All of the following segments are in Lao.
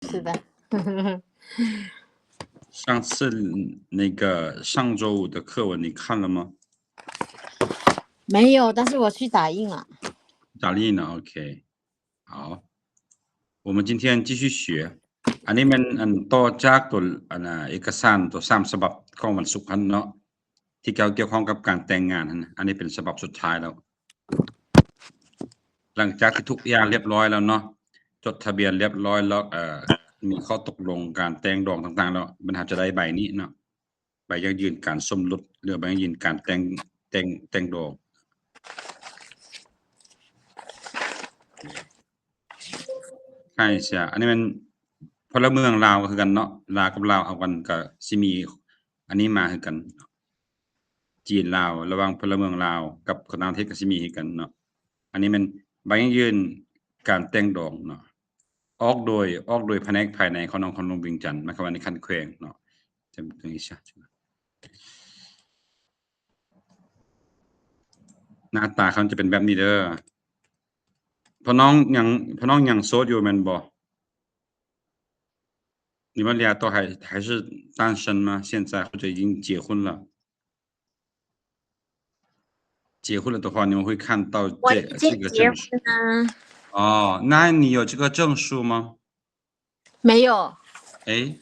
是的。上次那个上周五的课文你看了吗？没有，但是我去打印了。打印了，OK。好，我们今天继续学。อันนี้แม่น ອັນ ຕໍ່ຈາກຕົວ ອັນ ເອກະສານຕົວສາມສະບັບຂອງວັນສຸກຫັ້ນເນາະ ທີ່ກ່ຽວ ກ່ຽວຂ້ອງກັບການແຕ່ງງານຫັ້ນ. ອັນນີ້ເປັນສະບັບສຸດທ້າຍແລ້ວ. ຫຼັງຈາກທີ່ທຸກຢ່າງລຽບຮ້ອຍແລ້ວເນາະ, ຈົດທະບຽນລຽບຮ້ອຍແລ້ວ, ເອີ, ມີຂໍ້ຕົກລົງການແຕ່ງດອງຕ່າງໆແລ້ວ, ບັດເຮົາຈະໄດ້ໃບນີ້ເນາະ, ໃບຢັ້ງຢືນການສົມລົດ ຫຼື ໃບຢັ້ງຢືນການແຕ່ງ ແຕ່ງ ແຕ່ງດອງ. ໃຫ້ເສຍ ອັນນີ້ແມ່ນພົນລະເມືອງລາວກໍຄືກັນເນາະ, ລາວກັບລາວເອົາກັນກໍຊິມີອັນນີ້ມາຄືກັນ. ຈີນລາວ ລະຫວ່າງພົນລະເມືອງລາວກັບຄົນຕ່າງປະເທດກໍຊິມີຄືກັນເນາະ. ອັນນີ້ແມ່ນໃບຢັ້ງຢືນການແຕ່ງດອງເນາະ, ອອກໂດຍ ອອກໂດຍພະແນກພາຍໃນຂອງນະຄອນຫຼວງວຽງຈັນ ໝາຍຄວາມວ່າໃນຂັ້ນແຂວງເນາະ. ໜ້າຕາເຂົາຈະເປັນແບບນີ້ເດີ. ພໍ່ນ້ອງຍັງ ພໍ່ນ້ອງຍັງໂສດຢູ່ແມ່ນບໍ່? 你们俩都还还是单身吗？现在或者已经结婚了？结婚了的话，你们会看到这这个证书。哦，那你有这个证书吗？没有。哎，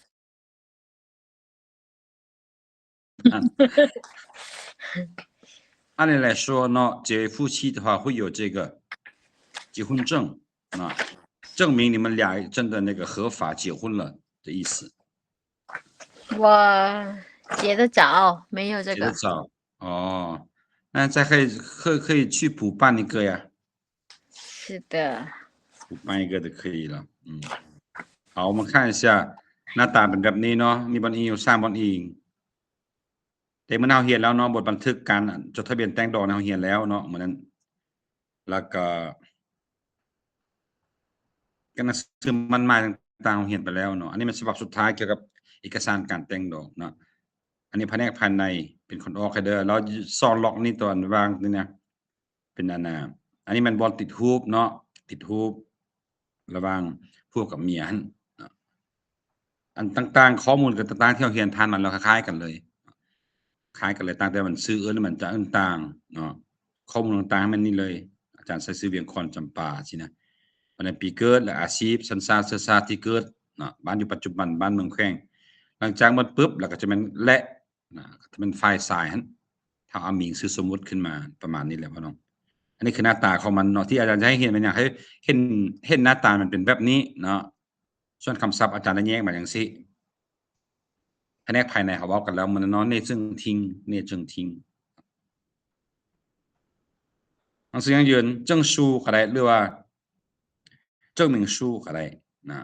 按理来说呢，结为夫妻的话，会有这个结婚证啊，证明你们俩真的那个合法结婚了的意思。我结得早，没有这个。结得早哦，那再可以可可以去补办一个呀。 是的。补办一个就可以了。嗯，好，我们看一下 ໜ້າຕາເປັນແບບນີ້ເນາະ, ມີບ່ອນອີງຢູ່ສາມບ່ອນອີງ. ແຕ່ມື້ນັ້ນເຮົາຮຽນແລ້ວເນາະ, ບົດບັນທຶກການຈົດທະບຽນແຕ່ງດອງເຮົາຮຽນແລ້ວເນາະ ມື້ນັ້ນ. ແລ້ວກໍ ກັບໜັງສືໝັ້ນໝາຍຕ່າງໆ ເຮົາຮຽນໄປແລ້ວເນາະ. ອັນນີ້ແມ່ນສະບັບສຸດທ້າຍກ່ຽວກັບເອກະສານການແຕ່ງດອງເນາະ. ອັນນີ້ພະແນກພາຍໃນເປັນຄົນອອກໃຫ້ເດີ. ແລ້ວສອງລັອກນີ້ ຕອນວ່າງນີ້ນະ ເປັນອັນນ່າ ອັນນີ້ແມ່ນບ່ອນຕິດຮູບເນາະ, ຕິດຮູບລະຫວ່າງຜົວກັບເມຍຫັ້ນເນາະ. ອັນຕ່າງໆ ຂໍ້ມູນກັບຕ່າງໆ ທີ່ເຮົາຮຽນຜ່ານມາແລ້ວ ຄ້າຍໆກັນເລີຍ, ຄ້າຍກັນເລີຍ, ຕ່າງແຕ່ມັນຊື່ເອີ້ນ ມັນຈະເອີ້ນຕ່າງເນາະ. ຂໍ້ມູນຕ່າງໆ ແມ່ນນີ້ເລີຍ, ອາຈານໃສ່ຊື່ວຽງຄອນຈຳປາຊີ້ນະ. ອັນນັ້ນປີເກີດ ແລະ ອາຊີບ, ສັນຊາດ, ເຊື້ອຊາດ, ທີ່ເກີດເນາະ, ບ້ານຢູ່ປັດຈຸບັນ, ບ້ານເມືອງແຂວງ. ຫຼັງຈາກໝົດປຶບ ແລ້ວກໍຈະແມ່ນ ແລະ ນະ ກໍຈະເປັນຝ່າຍຊາຍຫັ້ນ ຖ້າເອົາມີງຊື່ສົມມຸດຂຶ້ນມາ ປະມານນີ້ແຫຼະພໍ່ນ້ອງ. ອັນນີ້ຄືໜ້າຕາຂອງມັນເນາະ ທີ່ອາຈານຈະໃຫ້ເຫັນ ແມ່ນຫຍັງ ໃຫ້ເຫັນ ເຫັນໜ້າຕາມັນເປັນແບບນີ້ເນາະ. ສ່ວນຄຳສັບອາຈານໄດ້ແຍກມາຈັ່ງຊີ້. ພະແນກພາຍໃນເຮົາເວົ້າກັນແລ້ວມື້ນັ້ນເນາະ, 内证厅 内证厅 ໜັງສືຢັ້ງຢືນ 证书 ກໍໄດ້ ຫຼືວ່າ 证明书 ກໍໄດ້ນະ,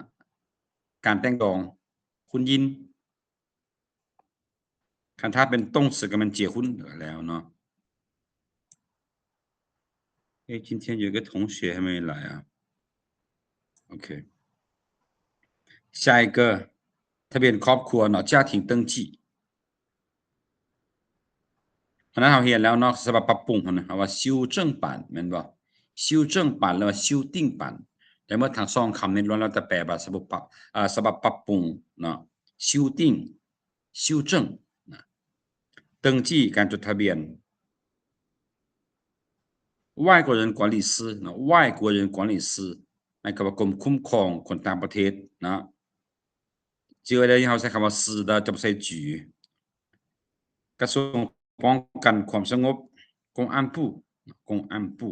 ການແຕ່ງດອງ 婚姻. ຄັນຖ້າເປັນ动词ກໍແມ່ນ结婚 ແລ້ວເນາະ. 诶，今天有个同学还没来啊。OK，下一个 ທະບຽນຄອບຄົວເນາະ 家庭登记. ອັນນັ້ນເຮົາຮຽນແລ້ວເນາະ ສະບັບປັບປຸງຫັ້ນນະ ເຮົາວ່າ修正版ແມ່ນບໍ່? 修正版 ຫຼືວ່າ修订版 ແຕ່ໝົດທັງສອງຄຳນີ້ລ້ວນແລ້ວແຕ່ແປວ່າສະບັບປັບ ເອີ ສະບັບປັບປຸງເນາະ 修订 修正 ນະ. 登记 ການຈົດທະບຽນ 外国人管理司 ເນາະ 外国人管理司 ໝາຍຄວາມວ່າກົມຄຸ້ມຄອງຄົນຕ່າງປະເທດເນາະ. ຈື່ໄວ້ເດີ ເຮົາໃຊ້ຄຳວ່າ 司 ເດີ ຈະບໍ່ໃຊ້ 局. ກະຊວງປ້ອງກັນຄວາມສະຫງົບ 公安部 公安部.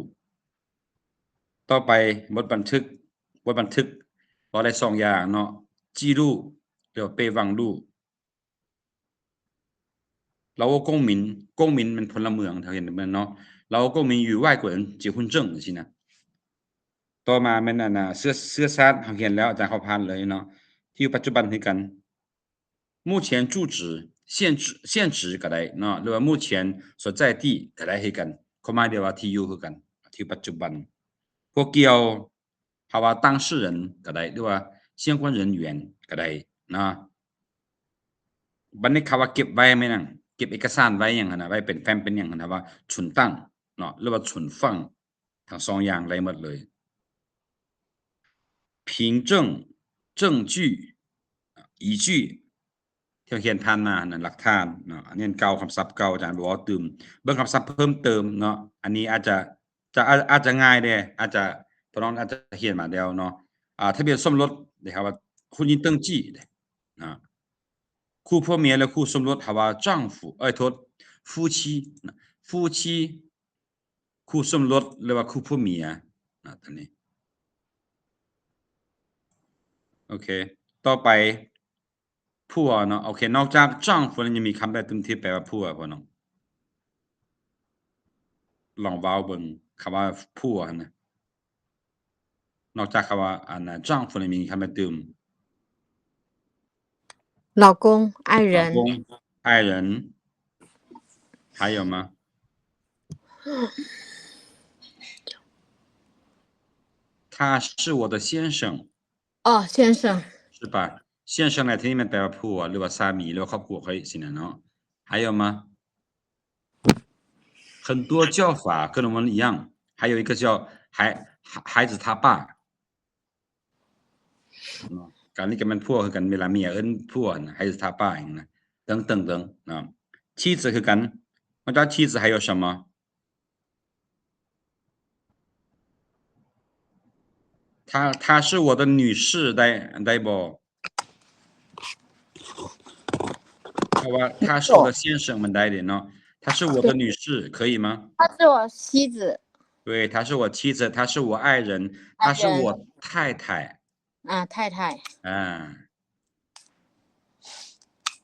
ຕໍ່ໄປ ບົດບັນທຶກ ບົດບັນທຶກເວົ້າໄດ້ສອງຢ່າງເນາະ 记录 ຫຼືວ່າ 备忘录. 老挝公民 公民 ແມ່ນພົນລະເມືອງ ເຮົາເຫັນແມ່ນເນາະ 老挝公民与外国人结婚证 ຈັ່ງຊີ້ນະ. ຕໍ່ມາແມ່ນອັນນ່າ ເຊື້ອ ເຊື້ອຊາດ ເຮົາຮຽນແລ້ວ ອາຈານເຂົ້າຜ່ານເລີຍເນາະ ທີ່ຢູ່ປັດຈຸບັນຄືກັນ. 目前住址 现址 现址 ກໍໄດ້ເນາະ ຫຼືວ່າ 目前所在地 ກໍໄດ້ຄືກັນ ຄວາມໝາຍດຽວວ່າທີ່ຢູ່ຄືກັນ ທີ່ປັດຈຸບັນ. ພວກກ່ຽວ ເຮົາວ່າ 当事人 ກໍໄດ້ ຫຼືວ່າ 相关人员 ກໍໄດ້ເນາະ. ບັດນີ້ຄຳວ່າເກັບໄວ້ແມ່ນຫຍັງ? ເກັບເອກະສານໄວ້ຫຍັງຫັ້ນນະ ໄວ້ເປັນແຟ້ມເປັນຫຍັງຫັ້ນນະ ວ່າ 存档 ເນາະ ຫຼືວ່າ 存放 ທັງສອງຢ່າງໄດ້ໝົດເລີຍ. 凭证 证证据 依据 ທີ່ຮຽນຜ່ານມາຫັ້ນນະ ຫຼັກຖານເນາະ. ອັນນີ້ເກົ່າ ຄຳສັບເກົ່າ ອາຈານບໍ່ເວົ້າຕື່ມ. ເບິ່ງຄຳສັບເພີ່ມເຕີມເນາະ. ອັນນີ້ອາດຈະ ຈະ ອາດ ອາດຈະງ່າຍເດ້ ອາດຈະ ພວກນ້ອງອາດຈະຮຽນມາແລ້ວເນາະ. ອ່າ ທະບຽນສົມລົດເດ້ ເຮົາວ່າ 婚姻登记 ເດ້ເນາະ. ຄູ່ຜົວເມຍ ຫຼື ຄູ່ສົມລົດ ເຮົາວ່າ 丈夫 ເອີຍ ໂທດ 夫妻 ນະ 夫妻 ຄູ່ສົມລົດ ຫຼືວ່າຄູ່ຜົວເມຍນະ ຕົວນີ້. ໂອເຄ ຕໍ່ໄປ ຜົວເນາະ. ໂອເຄ ນອກຈາກ丈夫ແລ້ວ ຍັງມີຄຳໃດຕື່ມທີ່ແປວ່າຜົວບໍ່ນ້ອງ? ລອງເວົ້າເບິ່ງ ຄຳວ່າຜົວຫັ້ນນະ. ນອກຈາກຄຳວ່າ ອັນນ່າ 丈夫 ແລ້ວມີຄຳໃດຕື່ມ? 老公、爱人。老公、爱人。还有吗？他是我的先生。哦，先生。是吧？先生ໃນທີ່ນີ້ມັນແປວ່າຜົວ ຫຼືວ່າສາມີ ຫຼືວ່າຄອບຄົວຂ້ອຍຊີ້ນະເນາະ. 还有吗？ 很多叫法跟我们一样，还有一个叫孩-孩子他爸 ເນາະ. ການນີ້ກໍແມ່ນຜົວຄືກັນ ເວລາເມຍເອີ້ນຜົວນະ 孩子他爸 ຫຍັງນະ 等等等ເນາະ. 妻子 ຄືກັນ ນອກຈາກ 妻子 还有什么? 她 她是我的女士 ໄດ້ ໄດ້ບໍ່? ເພາະວ່າ 他是我的先生 ມັນໄດ້ເດ້ເນາະ. 他是我的女士 可以吗？他是我妻子。对，他是我妻子，他是我爱人，他是我太太。啊，太太。啊。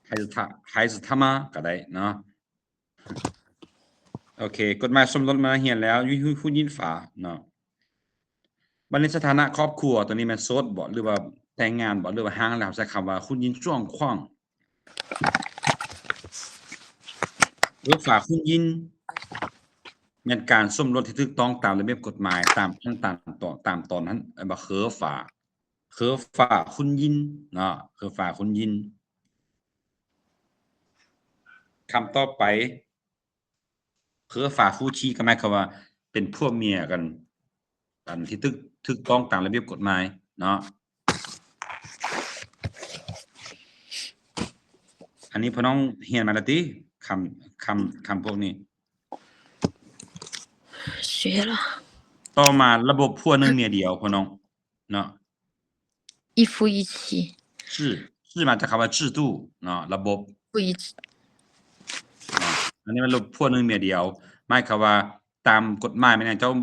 还是他，还是他吗？ກໍໄດ້ເນາະ. ໂອເຄ ກົດໝາຍສົມລົດມາຮຽນແລ້ວ 婚姻法ເນາະ. ບັດນີ້ສະຖານະຄອບຄົວ ຕົວນີ້ແມ່ນໂສດບໍ ຫຼືວ່າແຕ່ງງານບໍ ຫຼືວ່າຮ້າງແລ້ວ ເຮົາໃຊ້ຄຳວ່າ 婚姻状况. ເພາະວ່າ 婚姻 ແມ່ນການສົມລົດທີ່ຖືກຕ້ອງຕາມລະບຽບກົດໝາຍ ຕາມຂັ້ນຕອນ ຕາມຕອນຫັ້ນ ເອີ້ນວ່າ 合法 合法婚姻ເນາະ 合法婚姻. ຄຳຕໍ່ໄປ 合法夫妻 ກໍໝາຍຄວາມວ່າເປັນຜົວເມຍກັນ ອັນທີ່ຖືກ ຖືກຕ້ອງຕາມລະບຽບກົດໝາຍເນາະ. ອັນນີ້ພວກນ້ອງຮຽນມາແລ້ວຕິ ຄຳ ຄຳ ຄຳພວກນີ້? 学了。 ຕໍ່ມາລະບົບຜົວໜຶ່ງເມຍດຽວພວກນ້ອງເນາະ. 一夫一妻。制 制 ມາຈາກຄຳວ່າ 制度 ເນາະ ລະບົບ 一夫一妻。ເນາະ ອັນນີ້ມັນລະບົບຜົວໜຶ່ງເມຍດຽວ ໝາຍຄວາມວ່າຕາມກົດໝາຍແມ່ນຫຍັງ ເຈົ້າ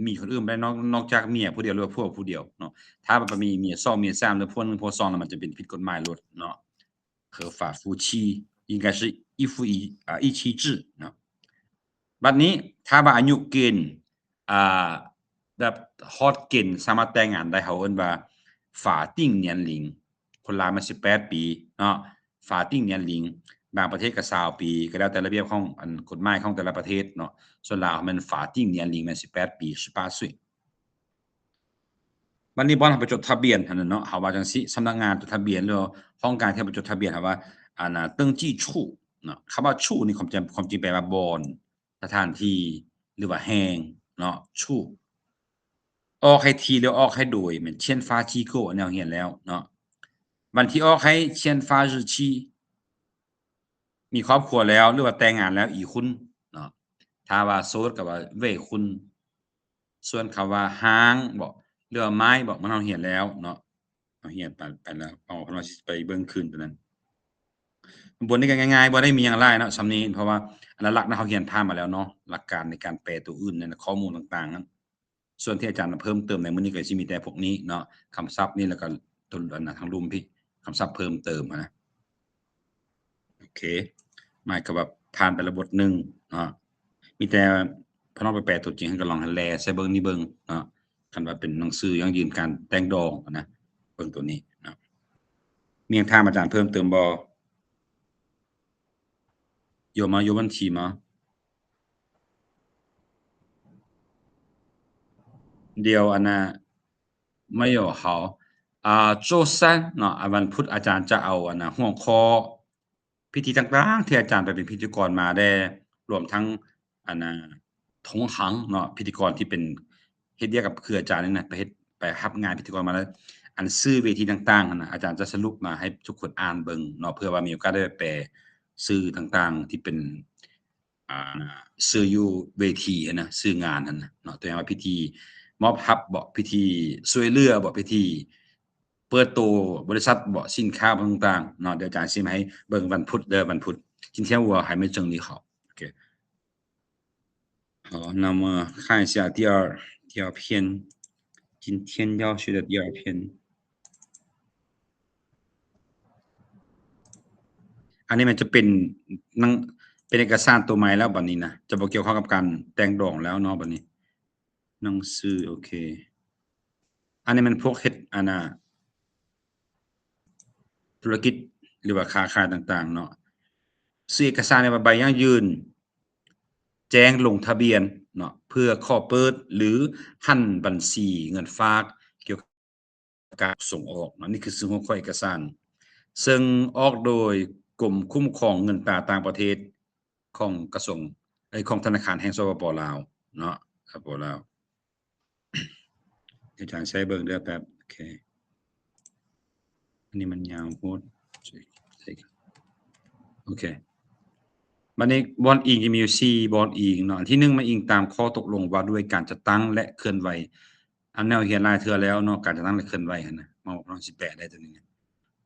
ມີຄົນອື່ນບໍ່ໄດ້ນອກ ນອກຈາກເມຍຜູ້ດຽວ ຫຼືວ່າຜົວຜູ້ດຽວເນາະ. ຖ້າວ່າໄປມີເມຍສອງ ເມຍສາມ ຫຼືຜົວໜຶ່ງ ຜົວສອງ ແລ້ວມັນຈະເປັນຜິດກົດໝາຍໂລດເນາະ. 合法夫妻 应该是一夫一 ອ່າ 一妻制 ເນາະ. ບັດນີ້ ຖ້າວ່າອາຍຸເກນ ອ່າ ແບບຮອດເກນສາມາດແຕ່ງງານໄດ້ ເຮົາເອີ້ນວ່າ 法定年龄 ຄົນລາວມັນສິບແປດປີເນາະ 法定年龄 ບາງປະເທດກໍຊາວປີ ກໍແລ້ວແຕ່ລະບຽບຂອງ ອັນ ກົດໝາຍຂອງແຕ່ລະປະເທດເນາະ. ສ່ວນລາວແມ່ນ 法定年龄 ແມ່ນສິບແປດປີ 十八岁. ບັດນີ້ບ່ອນເຮົາໄປຈົດທະບຽນຫັ້ນນະເນາະ ເຮົາວ່າຈັ່ງຊີ້ ສຳນັກງານຈົດທະບຽນ ຫຼືຫ້ອງການທີ່ເຮົາໄປຈົດທະບຽນ ເຮົາວ່າ ອັນນ່າ 登记处 ເນາະ. ຄຳວ່າ 处 ນີ້ຄວາມຈິງ ຄວາມຈິງແປວ່າບ່ອນ ສະຖານທີ່ ຫຼືວ່າແຫ່ງເນາະ 处. ອອກໃຫ້ທີ່ ຫຼືອອກໃຫ້ໂດຍ ແມ່ນ 签发机构 ອັນນີ້ເຮົາຮຽນແລ້ວເນາະ. ວັນທີ່ອອກໃຫ້ 签发日期 ມີຄອບຄົວແລ້ວ ຫຼືວ່າແຕ່ງງານແລ້ວ 已婚 ເນາະ. ຖ້າວ່າໂສດກໍວ່າ 未婚. ສ່ວນຄຳວ່າ ร้าง ບໍ ຫຼືວ່າ ไม้ ບໍ ມັນເຮົາຮຽນແລ້ວເນາະ ເຮົາຮຽນໄປ ໄປແລ້ວ ເອົາ ເຮົາຊິໄປເບິ່ງຄືນຕົວນັ້ນ. ບົດນີ້ກໍງ່າຍໆ ບໍ່ໄດ້ມີຫຍັງຫຼາຍເນາະ ສ່ຳນີ້ ເພາະວ່າອັນຫຼັກໆນະ ເຮົາຮຽນຜ່ານມາແລ້ວເນາະ ຫຼັກການໃນການແປຕົວອື່ນໃນຂໍ້ມູນຕ່າງໆນັ້ນ. ສ່ວນທີ່ອາຈານເພີ່ມເຕີມໃນມື້ນີ້ກໍຊິມີແຕ່ພວກນີ້ເນາະ ຄຳສັບນີ້ ແລ້ວກໍຕົວ ອັນນະ ທາງລຸ່ມພີ້ ຄຳສັບເພີ່ມເຕີມຫັ້ນນະ. ໂອເຄ ໝາຍຄວາມວ່າຜ່ານໄປແລ້ວບົດໜຶ່ງເນາະ. ມີແຕ່ພວກນ້ອງໄປແປຕົວຈິງ ກໍລອງໃຫ້ແລໃສ່ເບິ່ງນີ້ເບິ່ງເນາະ. ຄັນວ່າເປັນໜັງສືຢັ້ງຢືນການແຕ່ງດອງນະ ເບິ່ງຕົວນີ້ເນາະ. ມີຫຍັງຖາມອາຈານເພີ່ມເຕີມບໍ່? 有吗？有问题吗？ เดี๋ยว อันน่ะ ไม่有 好 อ่า 周三 เนาะ อ่า วันพุธอาจารย์จะเอา อันน่ะ หัวข้อพิธีต่างๆ ที่อาจารย์ไปเป็นพิธีกรมาได้ รวมทั้ง อันน่ะ 同行 เนาะ พิธีกรที่เป็น เฮ็ดเวียกกับ คืออาจารย์นี่นะ ไปเฮ็ด ไปรับงานพิธีกรมาแล้ว ອັນຊື່ເວທີຕ່າງໆຫັ້ນນະ ອາຈານຈະສະຫຼຸບມາໃຫ້ທຸກຄົນອ່ານເບິ່ງເນາະ ເພື່ອວ່າມີໂອກາດໄດ້ແປຊື່ຕ່າງໆທີ່ເປັນ ອ່າ ຊື່ຢູ່ເວທີຫັ້ນນະ ຊື່ງານຫັ້ນນະເນາະ ຕົວຢ່າງວ່າພິທີມອບຮັບບໍ ພິທີຊ່ວຍເຫຼືອບໍ ພິທີເປີດໂຕບໍລິສັດບໍ ສິນຄ້າຕ່າງໆເນາະ. ດຽວອາຈານຊິມາໃຫ້ເບິ່ງວັນພຸດເດີ ວັນພຸດ 今天我还没整理好 ໂອເຄ. 好，那么看一下第二，第二篇，今天要学的第二篇。ອັນນີ້ມັນຈະເປັນໜັງ ເປັນເອກະສານຕົວໃໝ່ແລ້ວບັດນີ້ນະ ຈະບໍ່ກ່ຽວຂ້ອງກັບການແຕ່ງດອງແລ້ວເນາະ ບັດນີ້ ໜັງສື ໂອເຄ. ອັນນີ້ແມ່ນພວກເຮັດ ອັນນ່າ ທຸລະກິດ ຫຼືວ່າຄ້າຂາຍຕ່າງໆເນາະ. ຊື່ເອກະສານນີ້ວ່າ ໃບຢັ້ງຢືນແຈ້ງລົງທະບຽນເນາະ ເພື່ອຂໍເປີດ ຫຼື ຫັນບັນຊີເງິນຝາກ ກ່ຽວກັບການສົ່ງອອກເນາະ. ນີ້ຄືຊື່ຫົວຂໍ້ເອກະສານ ເຊິ່ງອອກໂດຍກົມຄຸ້ມຄອງເງິນຕາຕ່າງປະເທດ ຂອງກະຊວງ ເອີຍ ຂອງທະນາຄານແຫ່ງ ສປປ ລາວເນາະ ສປປ ລາວ. ອາຈານໃຊ້ເບິ່ງເດີແປັບ ໂອເຄ. ອັນນີ້ມັນຍາວໂພດ ໂອເຄ. ບັດນີ້ບ່ອນອີງຈະມີຢູ່ສີ່ບ່ອນອີງເນາະ. ອັນທີໜຶ່ງ ມາອີງຕາມຂໍ້ຕົກລົງວ່າດ້ວຍການຈັດຕັ້ງ ແລະ ເຄື່ອນໄຫວ ອັນແນວຮຽນຫຼາຍເທື່ອແລ້ວເນາະ ການຈັດຕັ້ງ ແລະ ເຄື່ອນໄຫວຫັ້ນນະ ມາ ນ້ອງຊິແປໄດ້ຕົວນີ້ນະ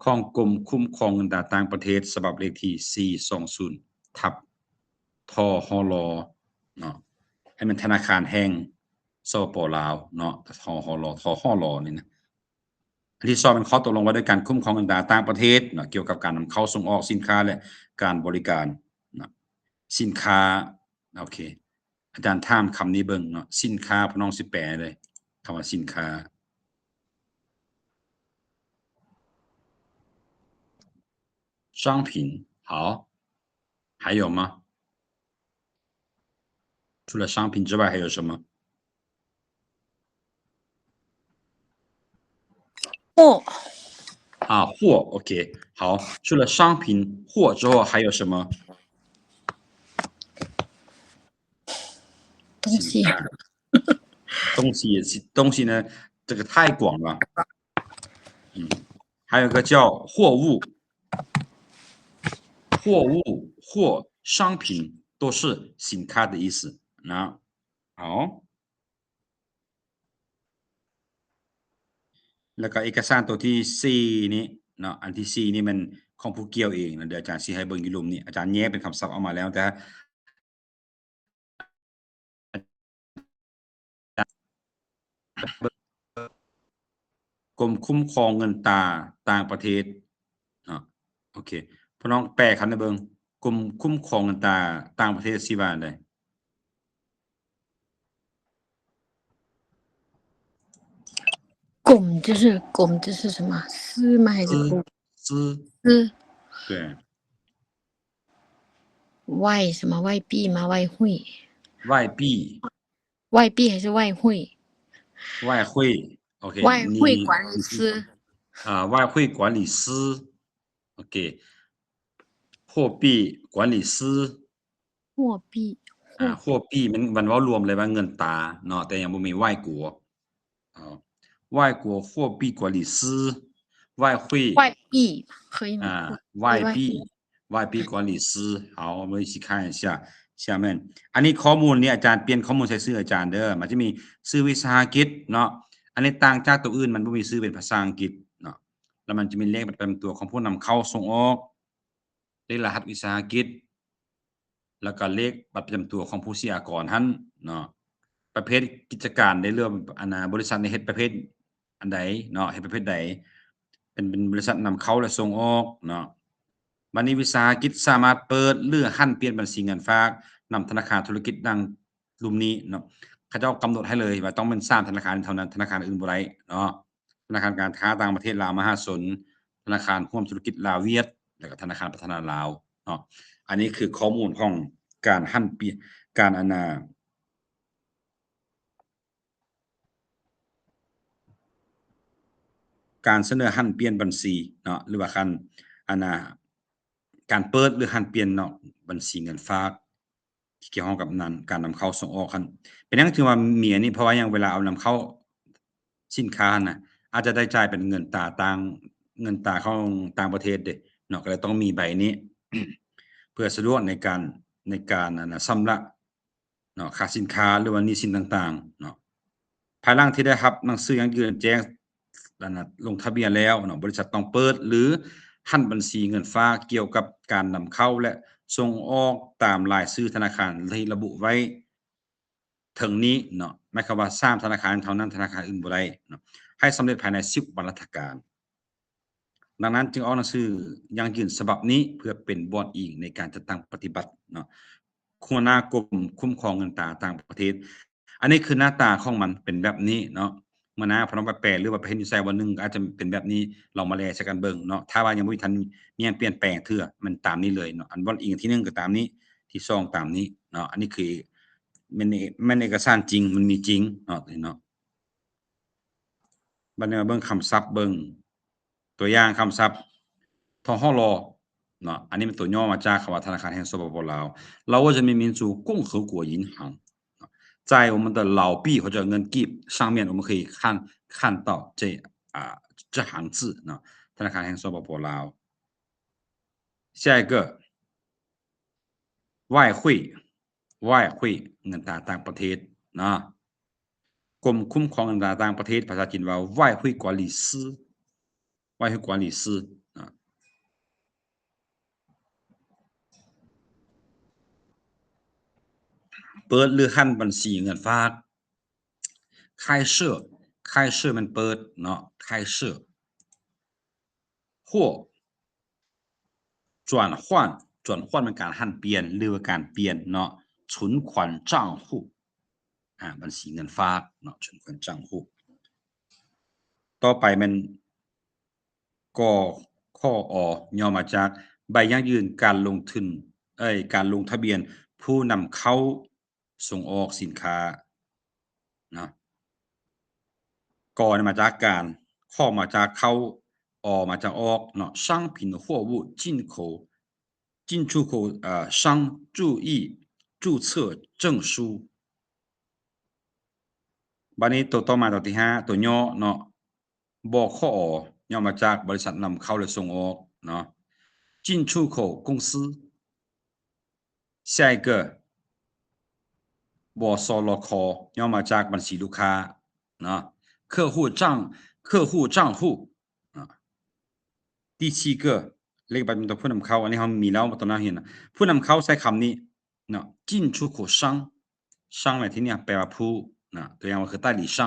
ຂອງກົມຄຸ້ມຄອງເງິນຕາຕ່າງປະເທດ ສະບັບເລກທີສີ່ສອງສູນ ທັບ ທຫລ ເນາະ ໃຫ້ແມ່ນທະນາຄານແຫ່ງ ສປປ ລາວເນາະ ທຫລ ທຫລ ນີ້ນະ. ອັນທີສອງ ແມ່ນຂໍ້ຕົກລົງວ່າດ້ວຍການຄຸ້ມຄອງເງິນຕາຕ່າງປະເທດເນາະ ກ່ຽວກັບການນຳເຂົ້າສົ່ງອອກສິນຄ້າ ແລະ ການບໍລິການເນາະ ສິນຄ້າ ໂອເຄ. ອາຈານຖາມຄຳນີ້ເບິ່ງເນາະ ສິນຄ້າ ພວກນ້ອງຊິແປເລີຍ ຄຳວ່າສິນຄ້າ 商品 好 还有吗？除了商品之外还有什么？货。啊，货，OK，好。除了商品、货之后还有什么？东西。东西也是，东西呢，这个太广了。嗯，还有一个叫货物。货物、货、商品都是สินค้า的意思。那，好。 ແລ້ວກໍເອກະສານຕົວທີສີ່ນີ້ເນາະ ອັນທີສີ່ນີ້ແມ່ນຂອງຜູ້ກ່ຽວເອງນະ ດຽວອາຈານຊິໃຫ້ເບິ່ງຢູ່ລຸ່ມນີ້ ອາຈານແຍກເປັນຄຳສັບອອກມາແລ້ວ ແຕ່ ກົມຄຸ້ມຄອງເງິນຕາຕ່າງປະເທດເນາະ ໂອເຄ ພວກນ້ອງແປຄຳໃຫ້ເບິ່ງ ກົມຄຸ້ມຄອງເງິນຕາຕ່າງປະເທດຊິວ່າໃດ? กรม就是，กรม就是什么？司吗？还是司？司。司。司。对。外什么？外币吗？外汇。外币。外币还是外汇？外汇，OK，外汇管理司。你，你，啊，外汇管理司，OK，货币管理司。 货币 ອ່າ 货币 ແມ່ນ ມັນເວົ້າລວມເລີຍວ່າເງິນຕາເນາະ ແຕ່ຍັງບໍ່ມີ外国 外国货币管理司 外汇 外币可以吗？ ອ່າ 外币 外币管理司 ເຮົາ 我们一起看一下下面 ອັນນີ້ຂໍ້ມູນນີ້ອາຈານປ່ຽນຂໍ້ມູນໃສ່ຊື່ອາຈານເດີ ມັນຈະມີຊື່ວິສາຫະກິດເນາະ ອັນນີ້ຕ່າງຈາກຕົວອື່ນ ມັນບໍ່ມີຊື່ເປັນພາສາອັງກິດເນາະ ແລ້ວມັນຈະມີເລກປະຈຳຕົວຂອງຜູ້ນຳເຂົ້າສົ່ງອອກ ເລກລະຫັດວິສາຫະກິດ ແລ້ວກໍເລກບັດປະຈຳຕົວຂອງຜູ້ເສຍອາກອນຫັ້ນເນາະ ປະເພດກິດຈະການໃນເລື່ອງ ອັນນ່າ ບໍລິສັດນີ້ເຮັດປະເພດອັນໃດເນາະ ເຮັດປະເພດໃດ ເປັນ ເປັນບໍລິສັດນຳເຂົ້າ ແລະ ສົ່ງອອກເນາະ ບັດນີ້ວິສາຫະກິດສາມາດເປີດ ຫຼື ຫັນປ່ຽນບັນຊີເງິນຝາກນຳທະນາຄານທຸລະກິດດັ່ງລຸ່ມນີ້ເນາະ ເຂົາເຈົ້າກຳນົດໃຫ້ເລີຍວ່າຕ້ອງແມ່ນສາມທະນາຄານເທົ່ານັ້ນ ທະນາຄານອື່ນບໍ່ໄດ້ເນາະ ທະນາຄານການຄ້າຕ່າງປະເທດລາວມະຫາຊົນ, ທະນາຄານຮ່ວມທຸລະກິດລາວຫວຽດ ແລ້ວກໍທະນາຄານພັດທະນາລາວເນາະ. ອັນນີ້ຄືຂໍ້ມູນຂອງການຫັນປ່ຽນ ການ ອັນນ່າ ການສະເໜີຫັນປ່ຽນບັນຊີເນາະ ຫຼືວ່າການ ອັນນ່າ ການເປີດ ຫຼື ຫັນປ່ຽນເນາະ ບັນຊີເງິນຝາກ ທີ່ກ່ຽວຂ້ອງກັບນັ້ນ ການນຳເຂົ້າສົ່ງອອກຫັ້ນ ເປັນຫຍັງຈຶ່ງວ່າມີອັນນີ້ ເພາະວ່າຫຍັງ ເວລາເອົານຳເຂົ້າສິນຄ້າຫັ້ນນະ ອາດຈະໄດ້ຈ່າຍເປັນເງິນຕາຕ່າງ ເງິນຕາຂອງຕ່າງປະເທດເດ້ເນາະ ກໍເລີຍຕ້ອງມີໃບນີ້ ເພື່ອສະດວກໃນການ ໃນການ ອັນນະ ຊຳລະ ເນາະ ຄ່າສິນຄ້າ ຫຼືວ່າໜີ້ສິນຕ່າງໆເນາະ. ພາຍຫຼັງທີ່ໄດ້ຮັບໜັງສືຢັ້ງຢືນແຈ້ງ ອັນນະ ລົງທະບຽນແລ້ວເນາະ ບໍລິສັດຕ້ອງເປີດ ຫຼື ຫັນບັນຊີເງິນຝາກກ່ຽວກັບການນຳເຂົ້າ ແລະ ສົ່ງອອກຕາມລາຍຊື່ທະນາຄານທີ່ລະບຸໄວ້ເທິງນີ້ເນາະ ໝາຍຄວາມວ່າສາມທະນາຄານເທົ່ານັ້ນ ທະນາຄານອື່ນບໍ່ໄດ້ເນາະ ໃຫ້ສຳເລັດພາຍໃນສິບວັນລັດຖະການ. ດັ່ງນັ້ນຈຶ່ງອອກໜັງສືຢັ້ງຢືນສະບັບນີ້ ເພື່ອເປັນບ່ອນອີງໃນການຈັດຕັ້ງປະຕິບັດເນາະ. ຫົວໜ້າກົມຄຸ້ມຄອງເງິນຕາຕ່າງປະເທດ ອັນນີ້ຄືໜ້າຕາຂອງມັນເປັນແບບນີ້ເນາະ. ເມື່ອໜ້າພະນ້ອງໄປແປ ຫຼືວ່າໄປເຫັນຢູ່ໃສບ່ອນໜຶ່ງ ກໍອາດຈະເປັນແບບນີ້ ລອງມາແລໃສ່ກັນເບິ່ງເນາະ. ຖ້າວ່າຍັງບໍ່ທັນມີຫຍັງປ່ຽນແປງເທື່ອ ມັນຕາມນີ້ເລີຍເນາະ. ອັນບ່ອນອີງທີໜຶ່ງກໍຕາມນີ້ ທີສອງຕາມນີ້ເນາະ. ອັນນີ້ຄືແມ່ນ ແມ່ນເອກະສານຈິງ ມັນມີຈິງເນາະ ນີ້ເນາະ. ບັດນີ້ມາເບິ່ງຄຳສັບເບິ່ງ ຕົວຢ່າງຄຳສັບ ທຫລ ເນາະ ອັນນີ້ເປັນຕົວຫຍໍ້ມາຈາກຄຳວ່າທະນາຄານແຫ່ງ ສປປ ລາວ ລາວໂວຈະມີມິນຊູກົງເຂົາກົວຍິນຫັງ ຈ່າຍໂອມັນເຕີລາວປີ ເຂົາຈະເງິນກີບ ຊາງມຽນໂອມັນເຄີຍຄັນ ຄັນເຕົາເຈ ອາ ຈະຫັງຈື່ ເນາະ ທະນາຄານແຫ່ງ ສປປ ລາວ. 下一个 外汇 外汇 ເງິນຕາຕ່າງປະເທດເນາະ. ກົມຄຸ້ມຄອງເງິນຕາຕ່າງປະເທດ ພາສາຈີນວ່າ 外汇管理司 外汇管理司 ເນາະ. ເປີດ ຫຼື ຫັນບັນຊີເງິນຝາກ 开设 开设 ແມ່ນເປີດເນາະ 开设. 或转换 转换 ແມ່ນການຫັນປ່ຽນ ຫຼືວ່າການປ່ຽນເນາະ 存款账户 ອາ ບັນຊີເງິນຝາກເນາະ 存款账户. ຕໍ່ໄປແມ່ນ ກຂອ ຫຍໍ້ມາຈາກໃບຢັ້ງຢືນການລົງທຶນ ເອີຍ ການລົງທະບຽນຜູ້ນຳເຂົ້າ ສົ່ງອອກສິນຄ້າເນາະ. ກ ນີ້ມາຈາກການ, ຂ ມາຈາກເຂົ້າ, ອ ມາຈາກອອກເນາະ. 商品货物进口进出口 ເອີ 商注意注册证书. ບາດນີ້ໂຕຕໍ່ມາ ໂຕທີຫ້າ ໂຕຫຍໍ້ເນາະ. ບຂອ ຫຍໍ້ມາຈາກບໍລິສັດນຳເຂົ້າ ແລະ ສົ່ງອອກເນາະ. 进出口公司. 下一个 ບສລຂ ຫຍໍ້ມາຈາກບັນຊີລູກຄ້າເນາະ. 客户账 客户账户 ເນາະ. 第七个 ເລກບັດປະຈຳຕົວຜູ້ນຳເຂົ້າ ອັນນີ້ເຮົາມີແລ້ວຕອນໜ້າຮຽນນະ. ຜູ້ນຳເຂົ້າໃຊ້ຄຳນີ້ເນາະ 进出口商. 商 ໃນທີ່ນີ້ແປວ່າຜູ້ນະ ຕົວຢ່າງວ່າຄື 代理商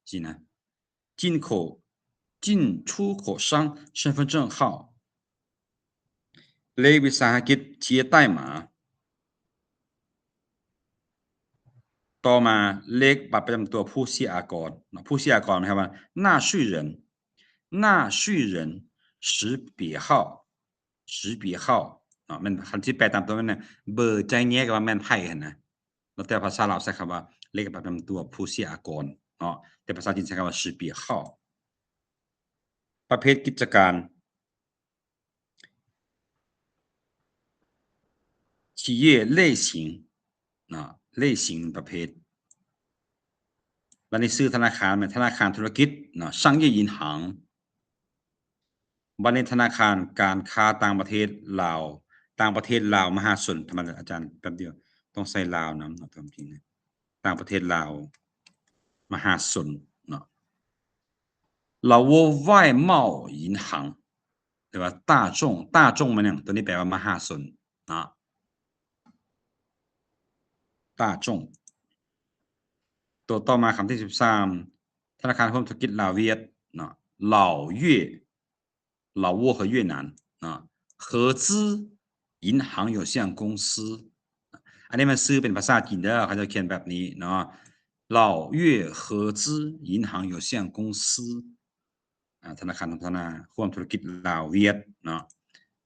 ຊີ້ນະ. 进口 进出口商身份证号. ເລກວິສາຫະກິດ 企业代码. ຕໍ່ມາ ເລກບັດປະຈຳຕົວຜູ້ເສຍອາກອນເນາະ. ຜູ້ເສຍອາກອນໝາຍຄວາມວ່າ 纳税人 纳税人识别号 识别号 ເນາະ. ແມ່ນ ຄັນຊິແປຕາມຕົວແມ່ນ ເບີ ໃຈແຍກ ວ່າແມ່ນໃຜຫັ້ນນະ. ແລ້ວແຕ່ພາສາລາວໃຊ້ຄຳວ່າເລກບັດປະຈຳຕົວຜູ້ເສຍອາກອນເນາະ, ແຕ່ພາສາຈີນໃຊ້ຄຳວ່າ 识别号. ປະເພດກິດຈະການ 企业类型 ເນາະ, 类型 ປະເພດ. ບາດນີ້ຊື່ທະນາຄານແມ່ນທະນາຄານທຸລະກິດເນາະ, 商业银行. ບັດນີ້ທະນາຄານການຄ້າຕ່າງປະເທດລາວ, ຕ່າງປະເທດລາວມະຫາຊົນ. ທຳມະດາອາຈານແປັບດຽວ ຕ້ອງໃສ່ລາວນຳເນາະ ຄວາມຈິງ. ຕ່າງປະເທດລາວມະຫາຊົນເນາະ, ລາວໂວ 外贸银行 ຫຼືວ່າ 大众, 大众 ແມ່ນຫຍັງ? ໂຕນີ້ແປວ່າມະຫາຊົນເນາະ, 大众. ໂຕຕໍ່ມາ ຄຳທີສິບສາມ ທະນາຄານຮ່ວມທຸລະກິດລາວຫວຽດເນາະ, 老越 老挝和越南 ເນາະ, 合资银行有限公司. ອັນນີ້ມັນຊື່ເປັນພາສາຈີນເດີ, ເຂົາເຈົ້າຂຽນແບບນີ້ເນາະ, 老越合资银行有限公司. ອາ ທະນາຄານພັດທະນາຮ່ວມທຸລະກິດລາວຫວຽດເນາະ.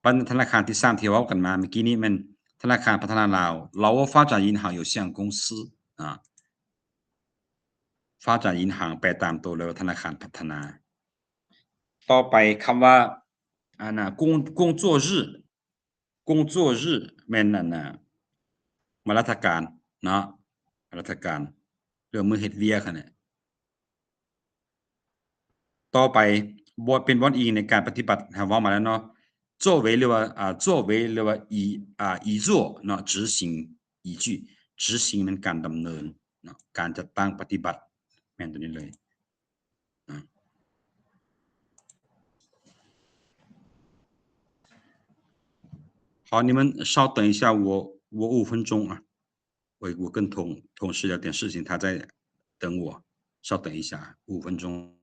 ບັດທະນາຄານທີສາມທີ່ເວົ້າກັນມາເມື່ອກີ້ນີ້ແມ່ນທະນາຄານພັດທະນາລາວ ລາວໂວ ຟາຈານ ອິນ ຫາງ ຢູ່ ຊຽງ ກົງ ຊື່ ອາ ຟາຈານ ອິນ ຫາງ ແປຕາມໂຕເລີຍວ່າທະນາຄານພັດທະນາ. ຕໍ່ໄປຄຳວ່າ ອັນນະ ກົງ ກົງ ໂຈ ຊື ກົງ ໂຈ ຊື ແມ່ນ ອັນນະ ມາລັດຖະການເນາະ, ມາລັດຖະການ ເລື່ອງມື້ເຮັດວຽກຫັ້ນແຫຼະ. ຕໍ່ໄປ ບໍ່ ເປັນບ່ອນອີງໃນການປະຕິບັດ ເຮົາເວົ້າມາແລ້ວເນາະ 作为 ຫຼືວ່າ ອ່າ 作为 ຫຼືວ່າ 依 ອ່າ 依作ເນາະ 执行依据 执行 ແມ່ນການດຳເນີນເນາະ ການຈັດຕັ້ງປະຕິບັດ ແມ່ນຕົວນີ້ເລີຍ 好，你们稍等一下，我，我五分钟啊，我，我跟同，同事聊点事情，他在等我，稍等一下，五分钟。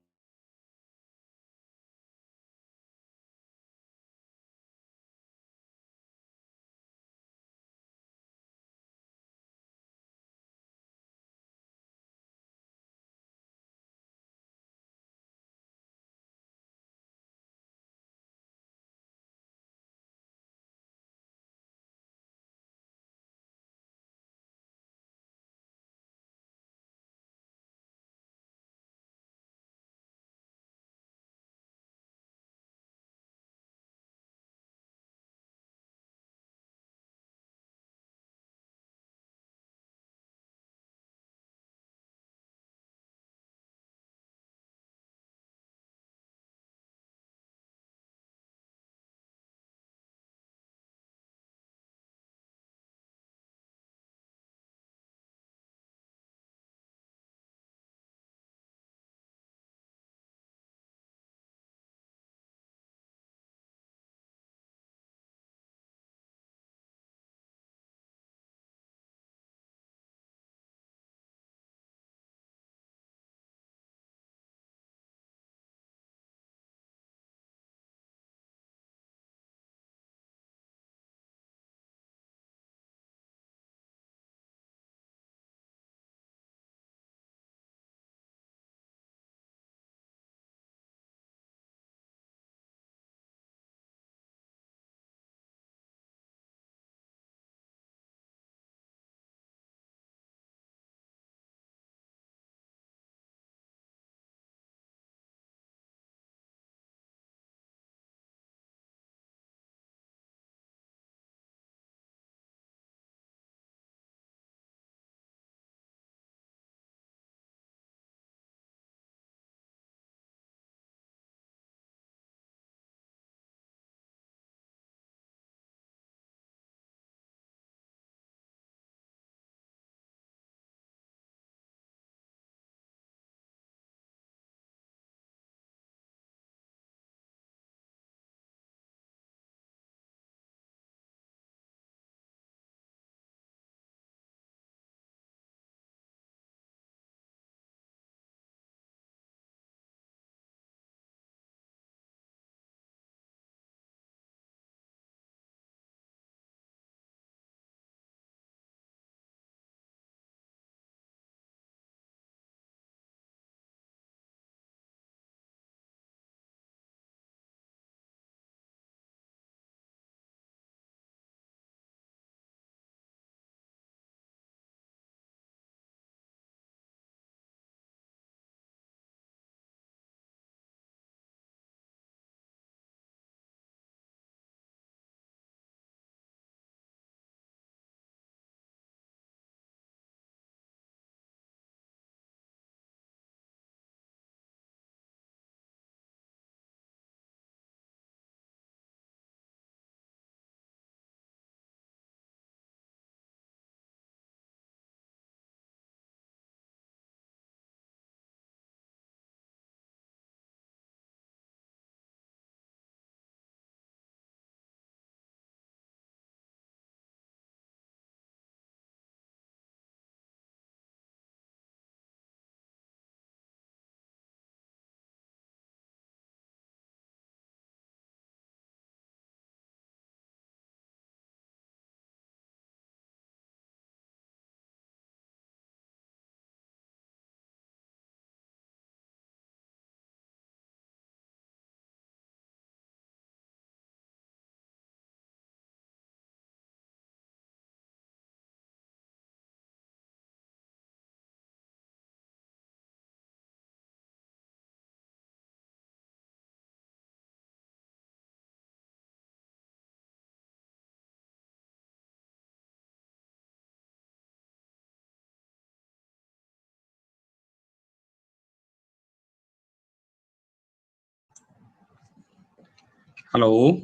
Hello，OK，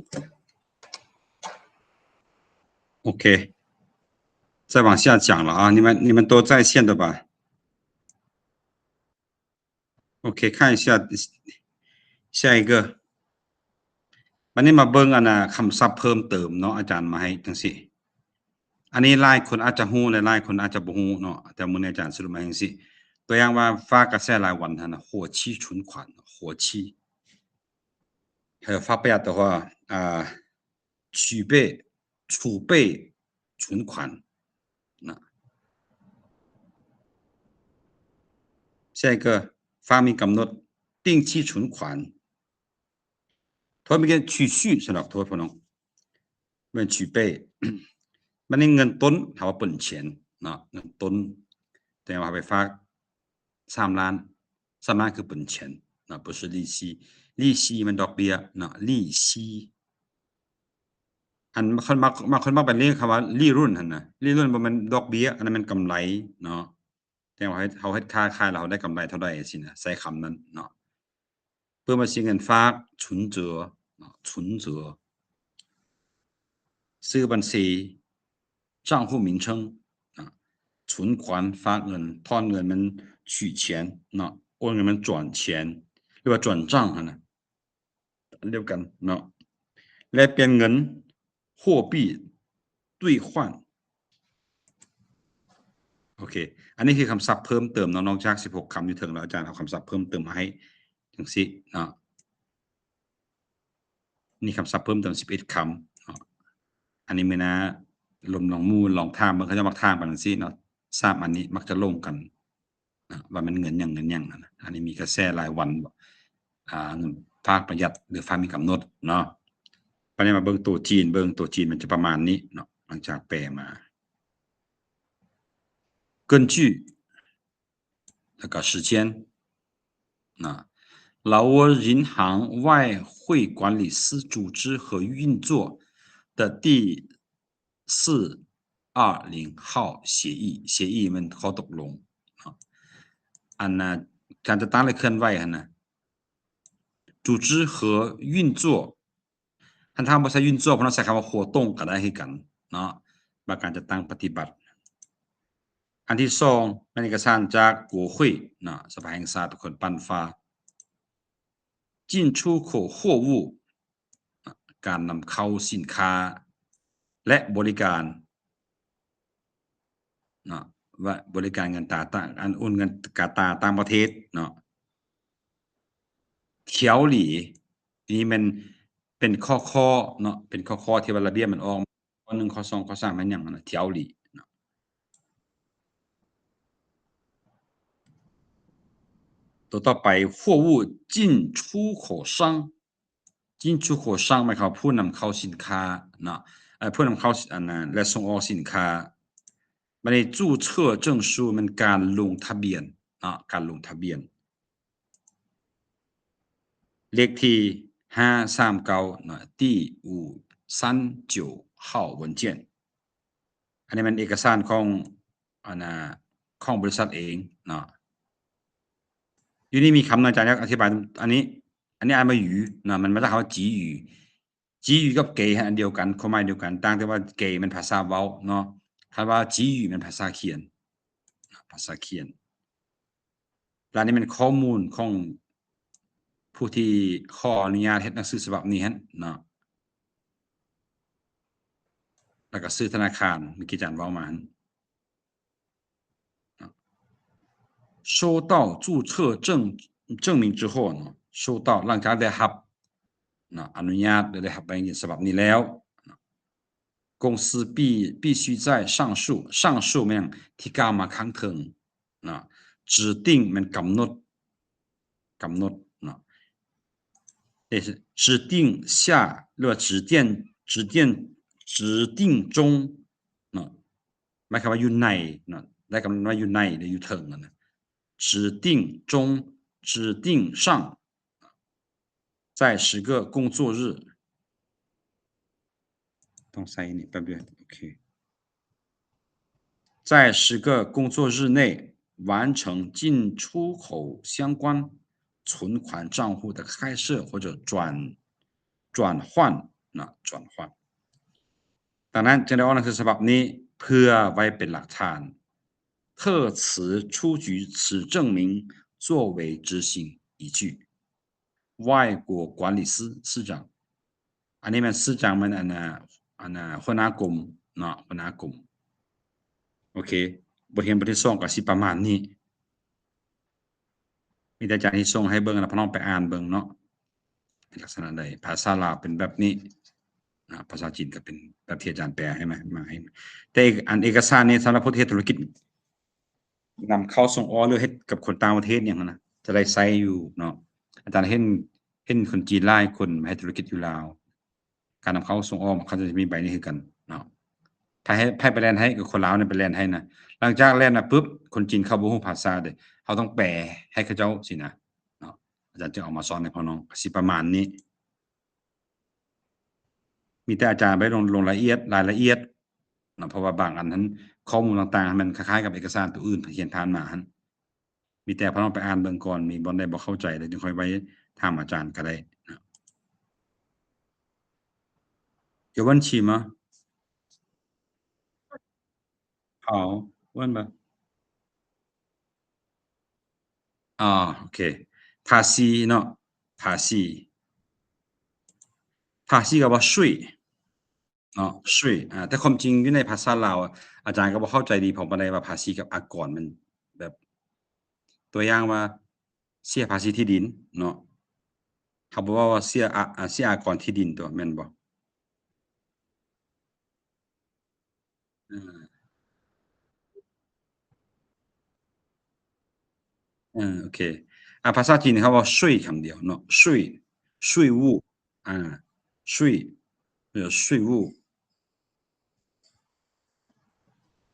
再往下讲了啊，你们你们都在线的吧？OK，看一下下一个。 ບັດນີ້ມາເບິ່ງອັນນ່າ ຄຳສັບເພີ່ມເຕີມເນາະ ອາຈານມາໃຫ້ຈັ່ງຊີ້. ອັນນີ້ຫຼາຍຄົນອາດຈະຮູ້ ແລະ ຫຼາຍຄົນອາດຈະບໍ່ຮູ້ເນາະ ແຕ່ມື້ນີ້ອາຈານສະຫຼຸບມາຈັ່ງຊີ້. ຕົວຢ່າງວ່າຝາກກະແສລາຍວັນຫັ້ນນະ 活期存款 活期 ເອີ ຝາກປະຢັດ ແຕ່ວ່າ ອ່າ 储备 储备存款ນະ 下一个 ຝາກມີກຳນົດ 定期存款 ໂທດ ມີການ 储蓄 ສຳລັບ ໂທດ ພວກນ້ອງ ແມ່ນ 储备 ບັດນີ້ເງິນຕົ້ນ ເຮົາວ່າ 本钱 ເນາະ ເງິນຕົ້ນ ແຕ່ວ່າເຮົາໄປຝາກ ສາມລ້ານ ສາມລ້ານຄື 本钱 ເນາະ ບໍ່ໃຊ່ 利息 利息 ແມ່ນດອກເບ້ຍເນາະ 利息 ອັນ ບາງຄົນມັກ ບາງຄົນມັກໄປລຽກຄຳວ່າ 利润 ຫັ້ນນະ 利润 ບໍ່ແມ່ນດອກເບ້ຍ ອັນນັ້ນແມ່ນກຳໄລເນາະ ແຕ່ວ່າເຮົາເຮັດ ເຮົາເຮັດຄ້າຂາຍແລ້ວເຮົາໄດ້ກຳໄລເທົ່າໃດ ຈັ່ງຊີ້ນະ ໃຊ້ຄຳນັ້ນເນາະ. ເປີດບັນຊີເງິນຝາກ 存折 ເນາະ 存折 ຊື່ບັນຊີ 账户名称 ນະ 存款 ຝາກເງິນ ຖອນເງິນແມ່ນ 取钱 ເນາະ ໂອນເງິນແມ່ນ 转钱 ຫຼືວ່າ 转账 ຫັ້ນນະ ອັນດຽວກັນເນາະ ແລກປ່ຽນເງິນ 货币兑换 ໂອເຄ ອັນນີ້ຄືຄຳສັບເພີ່ມເຕີມເນາະ ນອກຈາກສິບຫົກຄຳຢູ່ເທິງແລ້ວ ອາຈານເອົາຄຳສັບເພີ່ມເຕີມມາໃຫ້ຈັ່ງຊີ້ເນາະ ນີ້ຄຳສັບເພີ່ມເຕີມສິບເອັດຄຳເນາະ ອັນນີ້ມື້ໜ້າລົມລອງໝູ່ລອງຖາມເບິ່ງ ເຂົາເຈົ້າມັກຖາມກັນຈັ່ງຊີ້ເນາະ ສາມອັນນີ້ມັກຈະຫຼົງກັນ ນະ ວ່າແມ່ນເງິນຫຍັງ ເງິນຫຍັງຫັ້ນນະ ອັນນີ້ມີກະແສລາຍວັນ ອ່າ ເງິນຝາກປະຢັດ ຫຼື ຝາກມີກຳນົດເນາະ ບັດນີ້ມາເບິ່ງໂຕຈີນ ເບິ່ງໂຕຈີນມັນຈະປະມານນີ້ເນາະ ຫຼັງຈາກແປມາ 根据 ແລ້ວກໍ 时间 ນະ 老挝银行外汇管理司组织和运作的第 四二零号协议 协议 ແມ່ນຂໍ້ຕົກລົງເນາະ ອັນນ່າ ການຈັດຕັ້ງ ແລະ ເຄື່ອນໄຫວຫັ້ນນະ 组织和运作 ຄັນຖ້າບໍ່ໃຊ້ 运作 ເພາະເຮົາໃຊ້ຄຳວ່າ 活动 ກໍໄດ້ຄືກັນເນາະ ວ່າການຈັດຕັ້ງປະຕິບັດ ອັນທີສອງ ແມ່ນເອກະສານຈາກ 国会 ເນາະ ສະພາແຫ່ງຊາດ ເປັນຄົນປັ່ນຝາ 进出口货物 ການນຳເຂົ້າສິນຄ້າ ແລະ ບໍລິການ ເນາະ ວ່າບໍລິການເງິນຕາຕ່າງ ອັນໂອນເງິນກາຕາຕ່າງປະເທດເນາະ 条例 ນີ້ແມ່ນເປັນຂໍ້ໆເນາະ ເປັນຂໍ້ໆທີ່ວ່າລະບຽບມັນອອກ ຂໍ້ໜຶ່ງ ຂໍ້ສອງ ຂໍ້ສາມ ແມ່ນຫຍັງຫັ້ນນະ 条例 ເນາະ ໂຕຕໍ່ໄປ 货物进出口商 进出口商 ໝາຍຄວາມວ່າຜູ້ນຳເຂົ້າສິນຄ້າເນາະ ເອີ ຜູ້ນຳເຂົ້າ ອັນນະ ແລະ ສົ່ງອອກສິນຄ້າ ບັດນີ້ 注册证书 ແມ່ນການລົງທະບຽນເນາະ ການລົງທະບຽນ ເລກທີຫ້າສາມເກົ້າເນາະ 第五三九号文件 ອັນນີ້ແມ່ນເອກະສານຂອງ ອັນນ່າ ຂອງບໍລິສັດເອງເນາະ ຢູ່ນີ້ມີຄຳໜຶ່ງ ອາຈານຢາກອະທິບາຍ ອັນນີ້ ອັນນີ້ອ່ານວ່າ 鱼 ເນາະ ມັນມາຈາກຄຳວ່າ 给予 给予 ກັບ 给 ຫັ້ນ ອັນດຽວກັນ ຄວາມໝາຍດຽວກັນ ຕ່າງແຕ່ວ່າ 给 ແມ່ນພາສາເວົ້າເນາະ ຄັນວ່າ 给予 ແມ່ນພາສາຂຽນ ພາສາຂຽນ ແລະ ອັນນີ້ແມ່ນຂໍ້ມູນຂອງຜູ້ທີ່ຂໍອະນຸຍາດເຮັດໜັງສືສະບັບນີ້ຫັ້ນເນາະ ແລ້ວກໍຊື່ທະນາຄານ ເມື່ອກີ້ອາຈານເວົ້າມາຫັ້ນ 收到注册证 证明之后 ເນາະ 收到 ຫຼັງຈາກໄດ້ຮັບເນາະ ອະນຸຍາດ ຫຼື ໄດ້ຮັບໃບຍິນຍອມສະບັບນີ້ແລ້ວ 公司必 必须在上述 上述 ແມ່ນທີ່ກ່າວມາຂ້າງເທິງເນາະ 指定 ແມ່ນກຳນົດ ກຳນົດເນາະ 指定下 ຫຼືວ່າ 指定 指定 指定中 ເນາະ ໝາຍຄວາມວ່າຢູ່ໃນເນາະ ໄດ້ກຳນົດວ່າຢູ່ໃນ ຫຼື ຢູ່ເທິງຫັ້ນນະ 指定中 指定上 在十个工作日 ຕ້ອງໃສ່ນີ້ແປັບດຽວ ໂອເຄ 在十个工作日内完成进出口相关存款账户的开设或者转转换 ເນາະ 转换. ດັ່ງນັ້ນຈຶ່ງໄດ້ອອກໜັງສືສະບັບນີ້ເພື່ອໄວ້ເປັນຫຼັກຖານ 特此出具此证明作为执行依据. 外国管理司司长 ອັນນີ້ແມ່ນ 司长 ແມ່ນອັນນ່າ ອັນນ່າ ຫົວໜ້າກົມເນາະ ຫົວໜ້າກົມ. ໂອເຄ ບົດຮຽນບົດທີສອງກໍຊິປະມານນີ້ ມີແຕ່ອາຈານຊິສົ່ງໃຫ້ເບິ່ງ ແລ້ວພວກນ້ອງໄປອ່ານເບິ່ງເນາະ ເປັນລັກສະນະໃດ. ພາສາລາວເປັນແບບນີ້ ອາ ພາສາຈີນກໍເປັນແບບທີ່ອາຈານແປໃຫ້ມາ ມາໃຫ້. ແຕ່ອັນເອກະສານນີ້ສຳລັບຜູ້ເຮັດທຸລະກິດນຳເຂົ້າສົ່ງອອກ ຫຼືເຮັດກັບຄົນຕ່າງປະເທດຫຍັງຫັ້ນນະ ຈະໄດ້ໃຊ້ຢູ່ເນາະ. ອາຈານເຫັນ ເຫັນຄົນຈີນຫຼາຍຄົນມາເຮັດທຸລະກິດຢູ່ລາວ ການນຳເຂົ້າສົ່ງອອກ ເຂົາຈະມີໃບນີ້ຄືກັນເນາະ. ໃຜໃຫ້ ໃຜໄປແລ່ນໃຫ້ ກໍຄົນລາວນີ້ໄປແລ່ນໃຫ້ນະ. ຫຼັງຈາກແລ່ນມາປຶບ ຄົນຈີນເຂົາບໍ່ຮູ້ພາສາເດ້ ເຮົາຕ້ອງແປໃຫ້ເຂົາເຈົ້າຊີ້ນະເນາະ. ອາຈານຈຶ່ງເອົາມາສອນໃຫ້ພວກນ້ອງ ກໍຊິປະມານນີ້. ມີແຕ່ອາຈານໄປລົງ ລົງລາຍລະອຽດ ລາຍລະອຽດເນາະ ເພາະວ່າບາງອັນຫັ້ນ ຂໍ້ມູນຕ່າງໆ ມັນຄ້າຍໆກັບເອກະສານຕົວອື່ນທີ່ເຮົາຜ່ານມາຫັ້ນ. ມີແຕ່ພວກນ້ອງໄປອ່ານເບິ່ງກ່ອນ ມີບ່ອນໃດບໍ່ເຂົ້າໃຈແລ້ວຈຶ່ງຄ່ອຍໄວ້ຖາມອາຈານກໍໄດ້ເນາະ. 有问题吗？好，问吧。 ອາ ໂອເຄ ພາສີເນາະ ພາສີ ພາສີກໍວ່າ 税 ເນາະ 税 ອາ ແຕ່ຄວາມຈິງຢູ່ໃນພາສາລາວ ອາຈານກໍບໍ່ເຂົ້າໃຈດີພໍປານໃດວ່າພາສີກັບອາກອນມັນແບບ ຕົວຢ່າງວ່າ ເສຍພາສີທີ່ດິນເນາະ ເຮົາບໍ່ເວົ້າວ່າເສຍອາ ອາ ເສຍອາກອນທີ່ດິນຕົວະ ແມ່ນບໍ່? ເອີ ເອີ ໂອເຄ ອາ ພາສາຈີນເຂົາເວົ້າ 税 ຄຳດຽວເນາະ 税 税务 ອາ 税 ເອີ 税务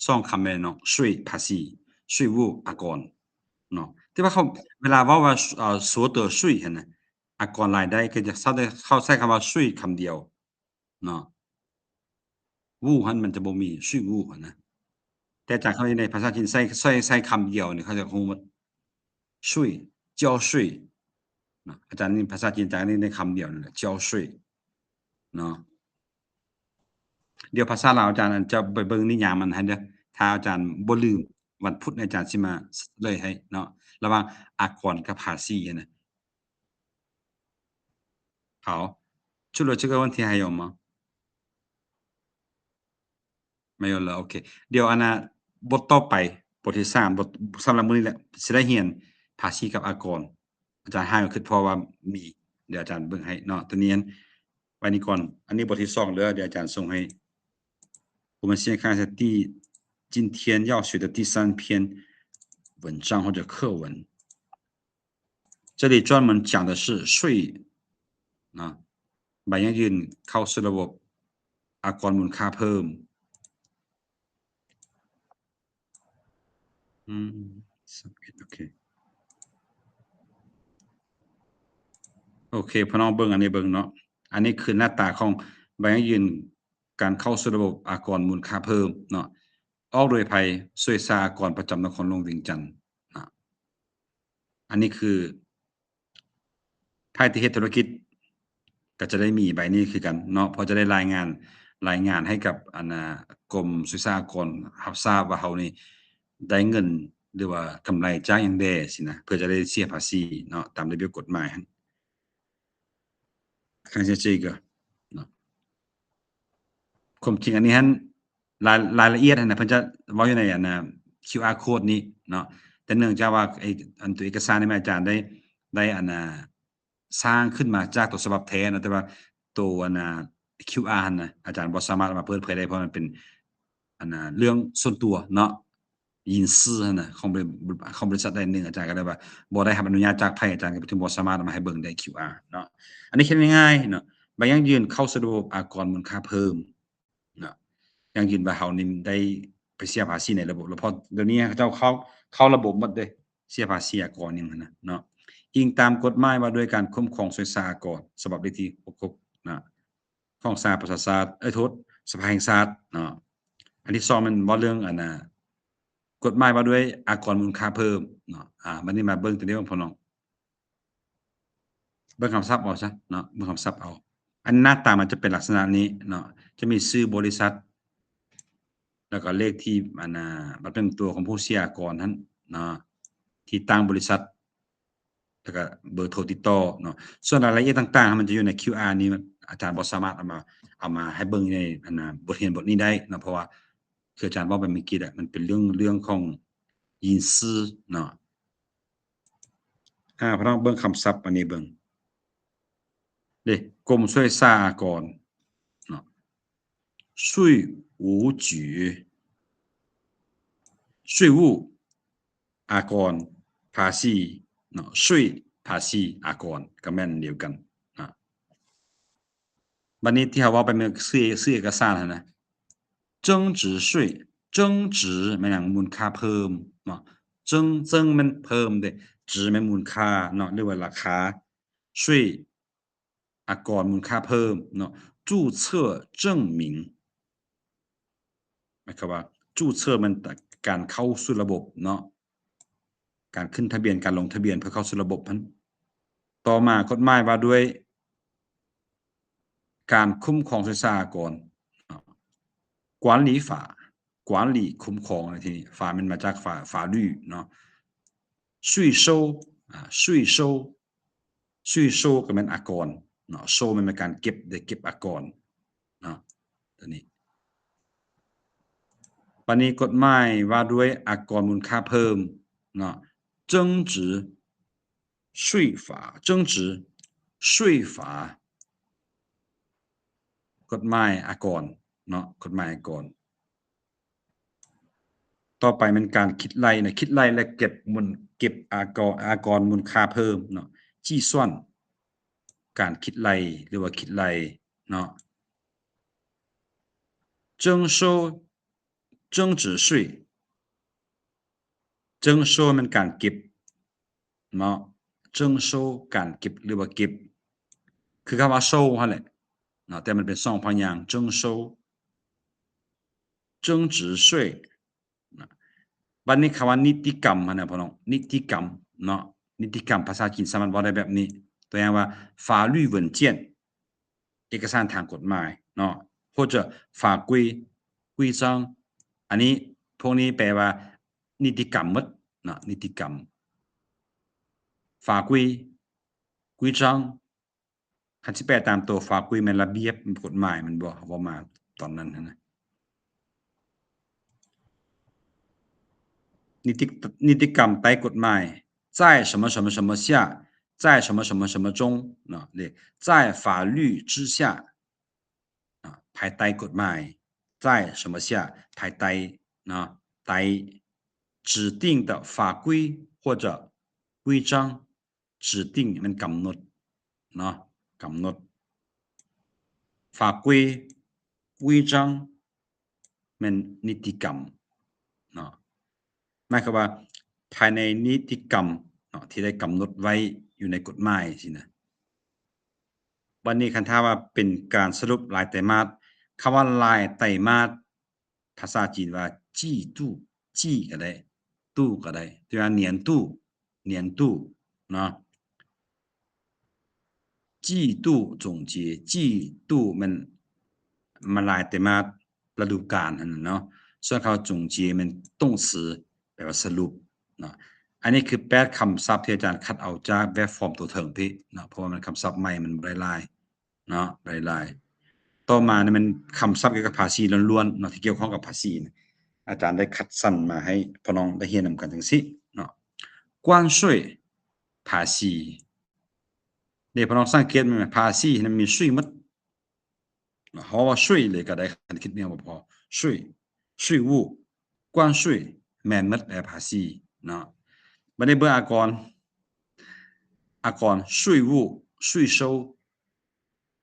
ສອງຄຳແມ່ນເນາະ 税 ພາສີ 税务 ອາກອນເນາະ. ແຕ່ວ່າເຂົາ ເວລາເວົ້າວ່າ ອາ 所得税 ຫັ້ນນະ ອາກອນລາຍໄດ້ ກໍຈະ ເຂົາໃຊ້ຄຳວ່າ 税 ຄຳດຽວເນາະ 务 ຫັ້ນມັນຈະບໍ່ມີ 税务 ຫັ້ນນະ. ແຕ່ຈາກເຂົາໃນພາສາຈີນໃຊ້ ໃຊ້ ໃຊ້ຄຳດຽວນີ້ ເຂົາຈະຮູ້ໝົດ 税 交税 ເນາະ ອາຈານນີ້ພາສາຈີນ ອາຈານນີ້ໃນຄຳດຽວນີ້ແຫຼະ 交税 ເນາະ. ດຽວພາສາລາວອາຈານ ອັນ ຈະໄປເບິ່ງນິຍາມມັນໃຫ້ເດີ ຖ້າອາຈານບໍ່ລືມ ວັນພຸດນີ້ອາຈານຊິມາສະເຫຼີຍໃຫ້ເນາະ ລະຫວ່າງອາກອນກັບພາສີຫັ້ນນະ. 好，除了这个问题还有吗？ ໄມ່ເອົາລະ ໂອເຄ ດຽວອັນນ່າ ບົດຕໍ່ໄປ ບົດທີສາມ ບົດ ສຳລັບມື້ນີ້ແຫຼະ ຊິໄດ້ຮຽນພາສີກັບອາກອນ. ອາຈານຫາກໍຄິດພໍວ່າມີ ດຽວອາຈານເບິ່ງໃຫ້ເນາະ ຕົວນີ້ ໄວ້ນີ້ກ່ອນ. ອັນນີ້ບົດທີສອງເດີ ດຽວອາຈານສົ່ງໃຫ້. 我们先看一下第，今天要学的第三篇文章或者课文。 这里专门讲的是税 ນະ ໃບຢັ້ງຢືນເຂົ້າສູ່ລະບົບອາກອນມູນຄ່າເພີ່ມ. ອືມ ໂອເຄ ໂອເຄ ພວກນ້ອງເບິ່ງອັນນີ້ເບິ່ງເນາະ. ອັນນີ້ຄືໜ້າຕາຂອງໃບຢັ້ງຢືນການເຂົ້າສູ່ລະບົບອາກອນມູນຄ່າເພີ່ມເນາະ. ອອກໂດຍໃຜ? ສວຍສາອາກອນປະຈຳນະຄອນຫຼວງວຽງຈັນນະ. ອັນນີ້ຄືໃຜທີ່ເຮັດທຸລະກິດກໍຈະໄດ້ມີໃບນີ້ຄືກັນເນາະ ເພາະຈະໄດ້ລາຍງານ ລາຍງານໃຫ້ກັບ ອັນນ່າ ກົມສວຍສາອາກອນຮັບຊາບວ່າເຮົານີ້ໄດ້ເງິນ ຫຼືວ່າກຳໄລຈາກຫຍັງແດ່ຊີ້ນະ ເພື່ອຈະໄດ້ເສຍພາສີເນາະ ຕາມລະບຽບກົດໝາຍຫັ້ນ. 看一下这个 ເນາະ ຄວາມຈິງອັນນີ້ຫັ້ນ ລາຍ ລາຍລະອຽດຫັ້ນນະ ເພິ່ນຈະເວົ້າຢູ່ໃນອັນນ່າ ຄິວອາໂຄດນີ້ເນາະ ແຕ່ເນື່ອງຈາກວ່າໄອ້ອັນຕົວເອກະສານນີ້ແມ່ນອາຈານໄດ້ ໄດ້ອັນນ່າ ສ້າງຂຶ້ນມາຈາກຕົວສະບັບແທ້ນະ ແຕ່ວ່າຕົວອັນນ່າ ຄິວອາຫັ້ນນະ ອາຈານບໍ່ສາມາດເອົາມາເປີດເຜີຍໄດ້ ເພາະມັນເປັນອັນນ່າ ເລື່ອງສ່ວນຕົວເນາະ 隱私ຫັ້ນນະ ຂອງບໍລິ ຂອງບໍລິສັດໃດໜຶ່ງ ອາຈານກໍເລີຍວ່າບໍ່ໄດ້ຮັບອະນຸຍາດຈາກໃຜ ອາຈານກໍຈຶ່ງບໍ່ສາມາດເອົາມາໃຫ້ເບິ່ງໄດ້ ຄິວອາເນາະ. ອັນນີ້ຄຽນງ່າຍໆເນາະ ໃບຢັ້ງຢືນເຂົ້າສູ່ລະບົບອາກອນມູນຄ່າເພີ່ມເນາະ ຢັ້ງຢືນວ່າເຮົານີ້ໄດ້ໄປເສຍພາສີໃນລະບົບ ແລ້ວເພາະດຽວນີ້ເຂົາເຈົ້າເຂົ້າ ເຂົ້າລະບົບໝົດເດ້ ເສຍພາສີອາກອນຫຍັງຫັ້ນນະເນາະ ອີງຕາມກົດໝາຍວ່າດ້ວຍການຄຸ້ມຄອງສວຍສາອາກອນ ສະບັບເລກທີຫົກສິບຫົກນະ ຂອງສະຫະປະຊາຊາດ ເອີຍ ໂທດ ສະພາແຫ່ງຊາດເນາະ. ອັນທີສອງແມ່ນເວົ້າເລື່ອງອັນນ່າ ກົດໝາຍວ່າດ້ວຍອາກອນມູນຄ່າເພີ່ມເນາະ. ອາ ບັດນີ້ມາເບິ່ງຕົວນີ້ເບິ່ງ ພໍ່ນ້ອງ ເບິ່ງຄຳສັບເອົາຊະເນາະ ເບິ່ງຄຳສັບເອົາ ອັນໜ້າຕາມັນຈະເປັນລັກສະນະນີ້ເນາະ ຈະມີຊື່ບໍລິສັດ ແລ້ວກໍເລກທີ່ ອັນນ່າ ບັດປະຈຳຕົວຂອງຜູ້ເສຍອາກອນຫັ້ນເນາະ ທີ່ຕັ້ງບໍລິສັດ ແລ້ວກໍເບີໂທຕິດຕໍ່ເນາະ. ສ່ວນລາຍລະອຽດຕ່າງໆ ມັນຈະຢູ່ໃນຄິວອານີ້ ອາຈານບໍ່ສາມາດເອົາມາ ເອົາມາໃຫ້ເບິ່ງໃນ ອັນນ່າ ບົດຮຽນບົດນີ້ໄດ້ເນາະ ເພາະວ່າຄືອາຈານເວົ້າໄປເມື່ອກີ້ແຫຼະ ມັນເປັນເລື່ອງ ເລື່ອງຂອງ 隱私 ເນາະ. ອາ ພວກເຮົາເບິ່ງຄຳສັບອັນນີ້ເບິ່ງເດ້ ກົມຊ່ວຍຊາອາກອນເນາະ 税务局 税务 ອາກອນ ພາສີເນາະ 税 ພາສີ ອາກອນ ກໍແມ່ນດຽວກັນນະ. ບັດນີ້ທີ່ເຮົາເວົ້າໄປເມື່ອ ຊື່ ຊື່ເອກະສານຫັ້ນນະ 增值税 增值 ແມ່ນຫຍັງ? ມູນຄ່າເພີ່ມເນາະ 增 增 ແມ່ນເພີ່ມເດ້ 值 ແມ່ນມູນຄ່າເນາະ ຫຼືວ່າລາຄາ 税 ອາກອນ ມູນຄ່າເພີ່ມເນາະ 注册证明 ໝາຍຄວາມວ່າ 注册 ແມ່ນການເຂົ້າສູ່ລະບົບເນາະ ການຂຶ້ນທະບຽນ ການລົງທະບຽນເພື່ອເຂົ້າສູ່ລະບົບຫັ້ນ. ຕໍ່ມາ ກົດໝາຍວ່າດ້ວຍການຄຸ້ມຄອງຊ່ວຍຊາອາກອນ 管理法 管理 ຄຸ້ມຄອງໃນທີ່ນີ້ 法 ແມ່ນມາຈາກ 法 法律 ເນາະ 税收 ອາ 税收 税收 ກໍແມ່ນອາກອນເນາະ 收 ແມ່ນ ແມ່ນການເກັບ ໄດ້ເກັບອາກອນເນາະ ຕົວນີ້. ບັດນີ້ ກົດໝາຍວ່າດ້ວຍອາກອນມູນຄ່າເພີ່ມເນາະ 增值 税法 增值 税法 ກົດໝາຍອາກອນເນາະ ກົດໝາຍອາກອນ. ຕໍ່ໄປແມ່ນການຄິດໄລ່ນະ ຄິດໄລ່ ແລະ ເກັບມູນ ເກັບອາກອນ ອາກອນມູນຄ່າເພີ່ມເນາະ 计算 ການຄິດໄລ່ ຫຼືວ່າຄິດໄລ່ເນາະ 征收 增值税 征收 ແມ່ນການເກັບເນາະ 征收 ການເກັບ ຫຼືວ່າເກັບ ຄືຄຳວ່າ 收 ຫັ້ນແຫຼະເນາະ ແຕ່ມັນເປັນສອງພະຍາງ 征收 增值税 ນະ. ບັດນີ້ຄຳວ່ານິຕິກຳຫັ້ນນະ ພີ່ນ້ອງ ນິຕິກຳເນາະ ນິຕິກຳພາສາຈີນສາມາດເວົ້າໄດ້ແບບນີ້ ຕົວຢ່າງວ່າ 法律文件 ເອກະສານທາງກົດໝາຍເນາະ 或者法规 规章 ອັນນີ້ ພວກນີ້ແປວ່ານິຕິກຳໝົດເນາະ ນິຕິກຳ 法规 规章 ຄັນຊິແປຕາມໂຕ 法规 ແມ່ນລະບຽບ ກົດໝາຍ ແມ່ນບໍ່? ເຮົາເວົ້າມາຕອນນັ້ນຫັ້ນນະ ນິຕິ ນິຕິກຳໃຕ້ກົດໝາຍ 在什么什么什么下 在什么什么什么中 ເນາະ 在法律之下 ເນາະ ພາຍໃຕ້ກົດໝາຍ 在什么下 ພາຍໃຕ້ເນາະ ໃຕ້ 指定的法规或者规章 指定 ແມ່ນກຳນົດເນາະ ກຳນົດ 法规 规章 ແມ່ນນິຕິກຳເນາະ ໝາຍຄວາມວ່າພາຍໃນນິຕິກຳເນາະ ທີ່ໄດ້ກຳນົດໄວ້ຢູ່ໃນກົດໝາຍຊີ້ນະ. ບັດນີ້ຄັນຖ້າວ່າເປັນການສະຫຼຸບລາຍໄຕມາດ ຄຳວ່າລາຍໄຕມາດ ພາສາຈີນວ່າ 季度 季 ກໍໄດ້ 度 ກໍໄດ້ ຕົວຢ່າງ 年度 年度 ເນາະ 季度总结 季度 ແມ່ນ ມາລາຍໄຕມາດ ລະດູການຫັ້ນນະເນາະ ສ່ວນຄຳວ່າ 总结 ແມ່ນ 动词 ແປວ່າສະຫຼຸບເນາະ. ອັນນີ້ຄືແປດຄຳສັບທີ່ອາຈານຄັດເອົາຈາກແບບຟອມຕົວເທິງພີ້ເນາະ ເພາະວ່າມັນຄຳສັບໃໝ່ ມັນບໍ່ໄດ້ຫຼາຍ ເນາະ ຫຼາຍໆ. ຕໍ່ມານີ້ແມ່ນຄຳສັບກ່ຽວກັບພາສີລ້ວນໆເນາະ ທີ່ກ່ຽວຂ້ອງກັບພາສີນະ ອາຈານໄດ້ຄັດສັນມາໃຫ້ພໍ່ນ້ອງໄດ້ຮຽນນຳກັນຈັ່ງຊີ້ເນາະ. 关税 ພາສີ ເດ້ ພໍ່ນ້ອງສັງເກດແມ່ນ ພາສີນັ້ນມີ 税 ໝົດ ເຮົາເວົ້າ 税 ເລີຍກໍໄດ້ ຄັນຄິດແນວບໍ່ພໍ 税 税务 关税 ແມ່ນໝົດແຫຼະ ພາສີເນາະ. ບັດນີ້ເບິ່ງອາກອນ ອາກອນ 税务 税收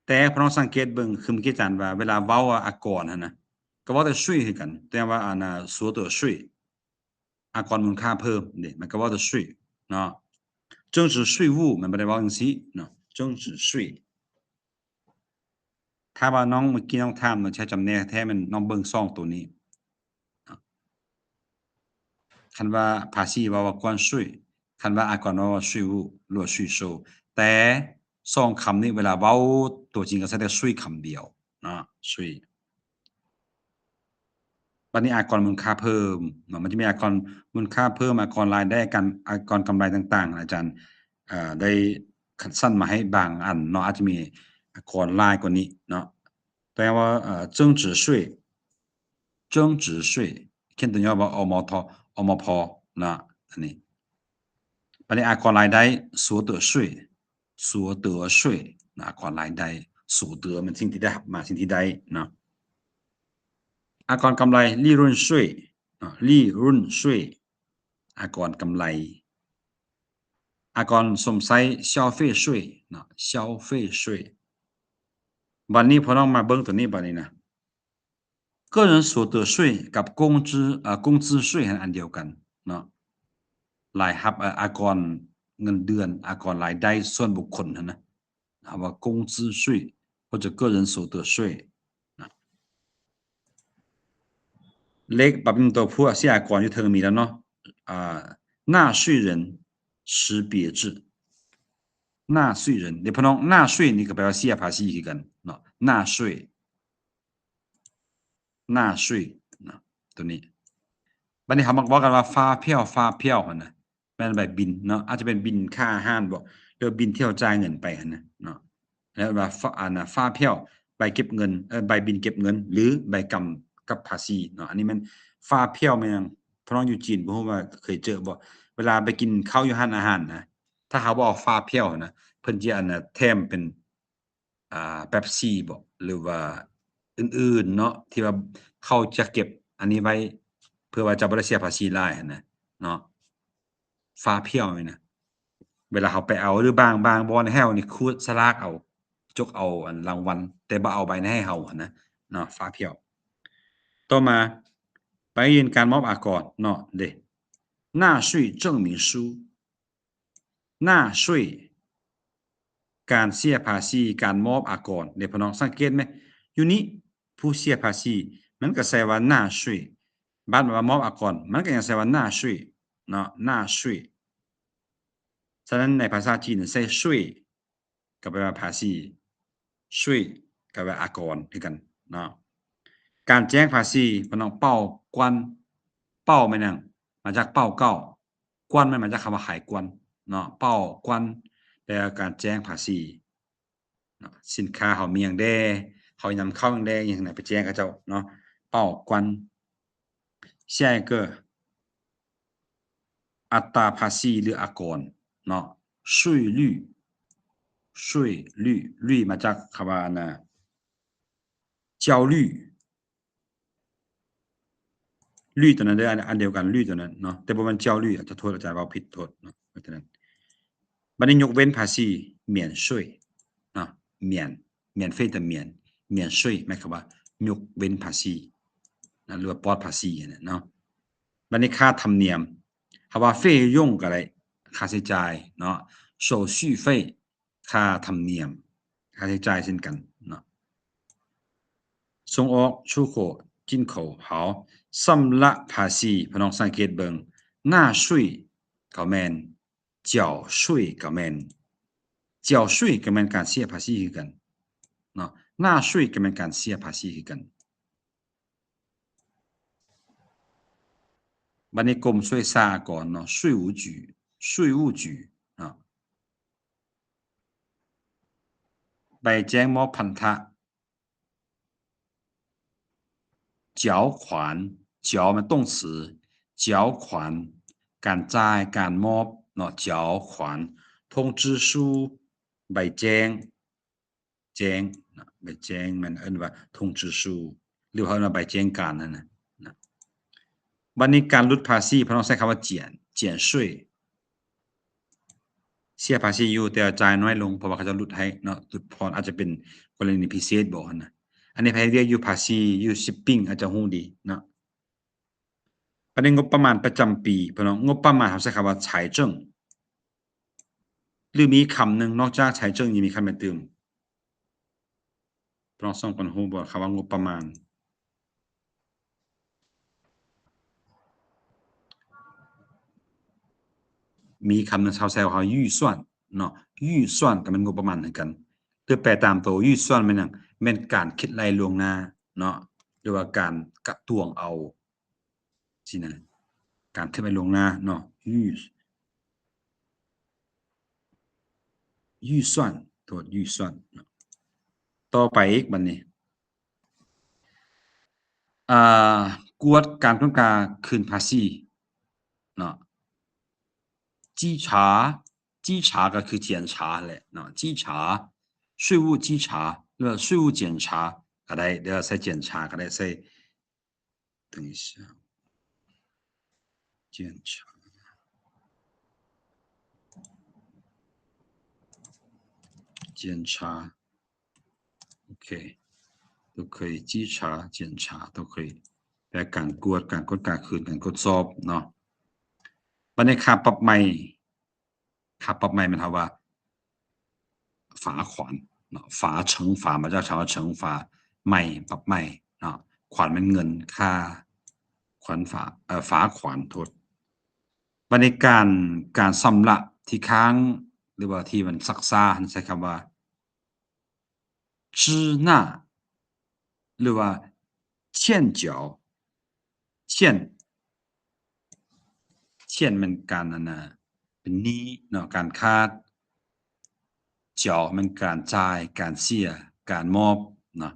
ແຕ່ພວກເຮົາສັງເກດເບິ່ງ ຄືເມື່ອກີ້ອາຈານວ່າ ເວລາເວົ້າອາກອນຫັ້ນນະ ກໍເວົ້າແຕ່ 税 ຄືກັນ ແຕ່ວ່າອັນນ່າ 所得税 ອາກອນມູນຄ່າເພີ່ມເດ້ ມັນກໍເວົ້າແຕ່ 税 ເນາະ 增值税务 ມັນບໍ່ໄດ້ເວົ້າຈັ່ງຊີ້ເນາະ 增值税 ຖ້າວ່ານ້ອງ ເມື່ອກີ້ນ້ອງຖາມເນາະ ໃຊ້ຈຳແນກແທ້ ແມ່ນນ້ອງເບິ່ງສອງໂຕນີ້ເນາະ ຄັນວ່າພາສີເວົ້າວ່າ 关税 ຄັນວ່າອາກອນເວົ້າວ່າ 税务 ຫຼືວ່າ 税收 ແຕ່ ສອງຄຳນີ້ເວລາເວົ້າຕົວຈິງກໍໃຊ້ແຕ່ 税 ຄຳດຽວເນາະ 税. ບັດນີ້ອາກອນມູນຄ່າເພີ່ມເນາະ ມັນຈະມີອາກອນມູນຄ່າເພີ່ມ ອາກອນລາຍໄດ້ ອາກອນ ອາກອນກຳໄລຕ່າງໆ ອາຈານ ເອີ ໄດ້ຄັດສັນມາໃຫ້ບາງອັນເນາະ ອາດຈະມີອາກອນຫຼາຍກວ່ານີ້ເນາະ ແຕ່ວ່າ ເອີ 增值税 增值税 ຂຽນຕົວຫຍໍ້ວ່າ ອມທ ອມພ ນະ ອັນນີ້. ບັດນີ້ອາກອນລາຍໄດ້ 所得税 所得税 ນະ ອາກອນລາຍໄດ້ 所得 ແມ່ນສິ່ງທີ່ໄດ້ຮັບມາ ສິ່ງທີ່ໄດ້ນະ. ອາກອນກຳໄລ 利润税 ນະ 利润税 ອາກອນກຳໄລ. ອາກອນຊົມໃຊ້ 消费税 ນະ 消费税. ບັດນີ້ພວກນ້ອງມາເບິ່ງຕົວນີ້ບັດນີ້ນະ 个人所得税 ກັບ 工资 ເອີ 工资税 ຫັ້ນອັນດຽວກັນເນາະ ລາຍຮັບ ເອີ ອາກອນເງິນເດືອນ ອາກອນລາຍໄດ້ສ່ວນບຸກຄົນຫັ້ນນະ ເຮົາວ່າ 工资税 或者个人所得税 ນະ. ເລກປັບປຸງຕົວຜູ້ເສຍອາກອນຢູ່ເທິງມີແລ້ວເນາະ ອ່າ 纳税人识别制 纳税人 ເດ ພີ່ນ້ອງ 纳税 ນີ້ກໍແປວ່າເສຍພາສີຄືກັນເນາະ 纳税 纳税 ນະ ຕົວນີ້. ບັດນີ້ເຮົາມັກເວົ້າກັນວ່າ 发票 发票 ຫັ້ນນະ ແມ່ນໃບບິນເນາະ ອາດຈະເປັນບິນຄ່າອາຫານບໍ ຫຼືວ່າບິນທີ່ເຮົາຈ່າຍເງິນໄປຫັ້ນນະເນາະ ແລ້ວວ່າ ຟາ ອັນນະ 发票 ໃບເກັບເງິນ ເອີ ໃບບິນເກັບເງິນ ຫຼື ໃບກຳກັບພາສີເນາະ. ອັນນີ້ແມ່ນ 发票 ແມ່ນຫຍັງ ພີ່ນ້ອງຢູ່ຈີນບໍ່ຮູ້ວ່າເຄີຍເຈີບໍ່ ເວລາໄປກິນເຂົ້າຢູ່ຮ້ານອາຫານນະ ຖ້າເຮົາບໍ່ເອົາ 发票 ນະ ເພິ່ນຈະ ອັນນະ ແຖມເປັນ ອ່າ ເປັບຊີບໍ ຫຼືວ່າອື່ນໆເນາະ ທີ່ວ່າເຂົາຈະເກັບອັນນີ້ໄວ້ ເພື່ອວ່າຈະບໍ່ໄດ້ເສຍພາສີຫຼາຍຫັ້ນນະເນາະ 发票 ນີ້ນະ. ເວລາເຮົາໄປເອົາ ຫຼືບາງ ບາງບ່ອນໃຫ້ເຮົານີ້ຂູດສະຫຼາກເອົາ ຈົກເອົາອັນລາງວັນ ແຕ່ບໍ່ເອົາໃບນັ້ນໃຫ້ເຮົາຫັ້ນນະເນາະ 发票. ຕໍ່ມາ ໃບຢືນການມອບອາກອນເນາະ ເດ 纳税证明书 纳税 ການເສຍພາສີ ການມອບອາກອນເດ ພີ່ນ້ອງ ສັງເກດໄໝ ຢູ່ນີ້ຜູ້ເສຍພາສີ ມັນກໍໃສ່ວ່າ 纳税 ບາດມາມອບອາກອນ ມັນກໍຍັງໃສ່ວ່າ 纳税 ເນາະ 纳税. ສະນັ້ນໃນພາສາຈີນໃສ່ 税 ກໍແປວ່າພາສີ 税 ກໍແປວ່າອາກອນຄືກັນເນາະ. ການແຈ້ງພາສີ ພີ່ນ້ອງ 报关 报 ແມ່ນຫຍັງ ມາຈາກ报告 关 ແມ່ນມາຈາກຄຳວ່າ海关ເນາະ 报关 ແປວ່າການແຈ້ງພາສີເນາະ ສິນຄ້າເຮົາມີຫຍັງແດ່ ເຮົານຳເຂົ້າຫຍັງແດ່ ຫຍັງນະ ໄປແຈ້ງເຂົາເຈົ້າເນາະ 报关. 下一个 ອັດຕາພາສີ ຫຼື ອາກອນເນາະ 税率 税率 率 ມາຈາກຄຳວ່າອັນນ່າ 焦虑 率 ຕົວນັ້ນເດີ ອັນ ອັນດຽວກັນ 率 ຕົວນັ້ນເນາະ ແຕ່ບໍ່ແມ່ນ ເຈົ້າລື ອາດຈະໂທດ ອາຈານເວົ້າຜິດ ໂທດເນາະ ເພາະສະນັ້ນ ບັດນີ້ຍົກເວັ້ນພາສີ 免税 ເນາະ 免 免费的免 免税 ໝາຍຄວາມວ່າຍົກເວັ້ນພາສີນະ ຫຼືວ່າປອດພາສີຫັ້ນນະເນາະ. ບັດນີ້ຄ່າທຳນຽມ ເຮົາວ່າ 费用 ກໍໄດ້ ຄ່າໃຊ້ຈ່າຍເນາະ 手续费 ຄ່າທຳນຽມ ຄ່າໃຊ້ຈ່າຍເຊັ່ນກັນເນາະ. ສົ່ງອອກ 出口 进口 ເຮົາ ຊຳລະພາສີ ພີ່ນ້ອງສັງເກດເບິ່ງ 纳税 ກໍແມ່ນ 缴税 ກໍແມ່ນ 缴税 ກໍແມ່ນການເສຍພາສີຄືກັນເນາະ 纳税 ກໍແມ່ນການເສຍພາສີຄືກັນ. ບັດນີ້ກົມຊ່ວຍສາອາກອນເນາະ 税务局 税务局 ເນາະ ໃບແຈ້ງມອບພັນທະ 缴款 缴 ແມ່ນ动词 缴款 ການຈ່າຍ ການມອບເນາະ 缴款 通知书 ໃບແຈ້ງ ແຈ້ງນະ ໃບແຈ້ງແມ່ນເອີ້ນວ່າ 通知书 ຫຼືວ່າເອີ້ນວ່າໃບແຈ້ງການຫັ້ນນະ ນະ. ບັດນີ້ການຫຼຸດພາສີ ພວກເຮົາໃຊ້ຄຳວ່າ 减 减税 ເສຍພາສີຢູ່ ແຕ່ວ່າຈ່າຍນ້ອຍລົງ ເພາະວ່າເຂົາເຈົ້າຫຼຸດໃຫ້ເນາະ ຫຼຸດຜ່ອນ ອາດຈະເປັນກໍລະນີພິເສດບໍຫັ້ນນະ. ອັນນີ້ໃຜເຮັດວຽກຢູ່ພາສີ ຢູ່ຊິບປິງ ອາດຈະຮູ້ດີເນາະ. ບັດນີ້ງົບປະມານປະຈຳປີ ພີ່ນ້ອງ ງົບປະມານ ເຮົາໃຊ້ຄຳວ່າ 财政 ຫຼືມີຄຳໜຶ່ງ ນອກຈາກ 财政 ຍັງມີຄຳໃດຕື່ມ? ພີ່ນ້ອງສອງຄົນຮູ້ບໍ່ ຄຳວ່າງົບປະມານ? ມີຄຳໜຶ່ງ ເຮົາໃຊ້ວ່າ 预算 ເນາະ预算 ກໍແມ່ນງົບປະມານຄືກັນ ຫຼືແປຕາມໂຕ 预算 ແມ່ນຫຍັງ? ແມ່ນການຄິດໄລ່ລ່ວງໜ້າເນາະ ຫຼືວ່າການກະຕວງເອົາ ຊີ້ນະ ການເຄື່ອນໄຫວລ່ວງໜ້າເນາະ 预- 预算 ໂທດ 预算 ເນາະ. ຕໍ່ໄປອີກບັດນີ້ ອ່າ ກວດການກວດກາຄືນພາສີເນາະ 稽ຊາ 稽ຊາກໍຄືກວດກາແຫຼະເນາະ 稽ຊາ 税务稽查 ຫຼືວ່າ 税务检查 ກໍໄດ້ ຫຼືວ່າໃສ່ 检查 ກໍໄດ້ ໃສ່ 等一下，检查，检查，OK，都可以，稽查、检查都可以。ແປການກວດ ການກວດກາຄືນ ການກວດສອບເນາະ. ບັດນີ້ຄ່າປັບໃໝ ຄ່າປັບໃໝແມ່ນເຮົາວ່າ 罚款 ເນາະ 罚 惩罚 ມາຈາກຄຳວ່າ 惩罚 ໃໝ ປັບໃໝເນາະ 款 ແມ່ນເງິນ ຄ່າ 款 罚 ເອີ 罚款 ໂທດ. ບັດນີ້ການ ການຊຳລະທີ່ຄ້າງ ຫຼືວ່າທີ່ມັນຊັກຊ້າ ຫັ້ນໃຊ້ຄຳວ່າ 支那 ຫຼືວ່າ 欠缴 欠 欠 ແມ່ນການອັນນ່າ ເປັນໜີ້ເນາະ ການຂາດ 缴 ແມ່ນການຈ່າຍ ການເສຍ ການມອບເນາະ.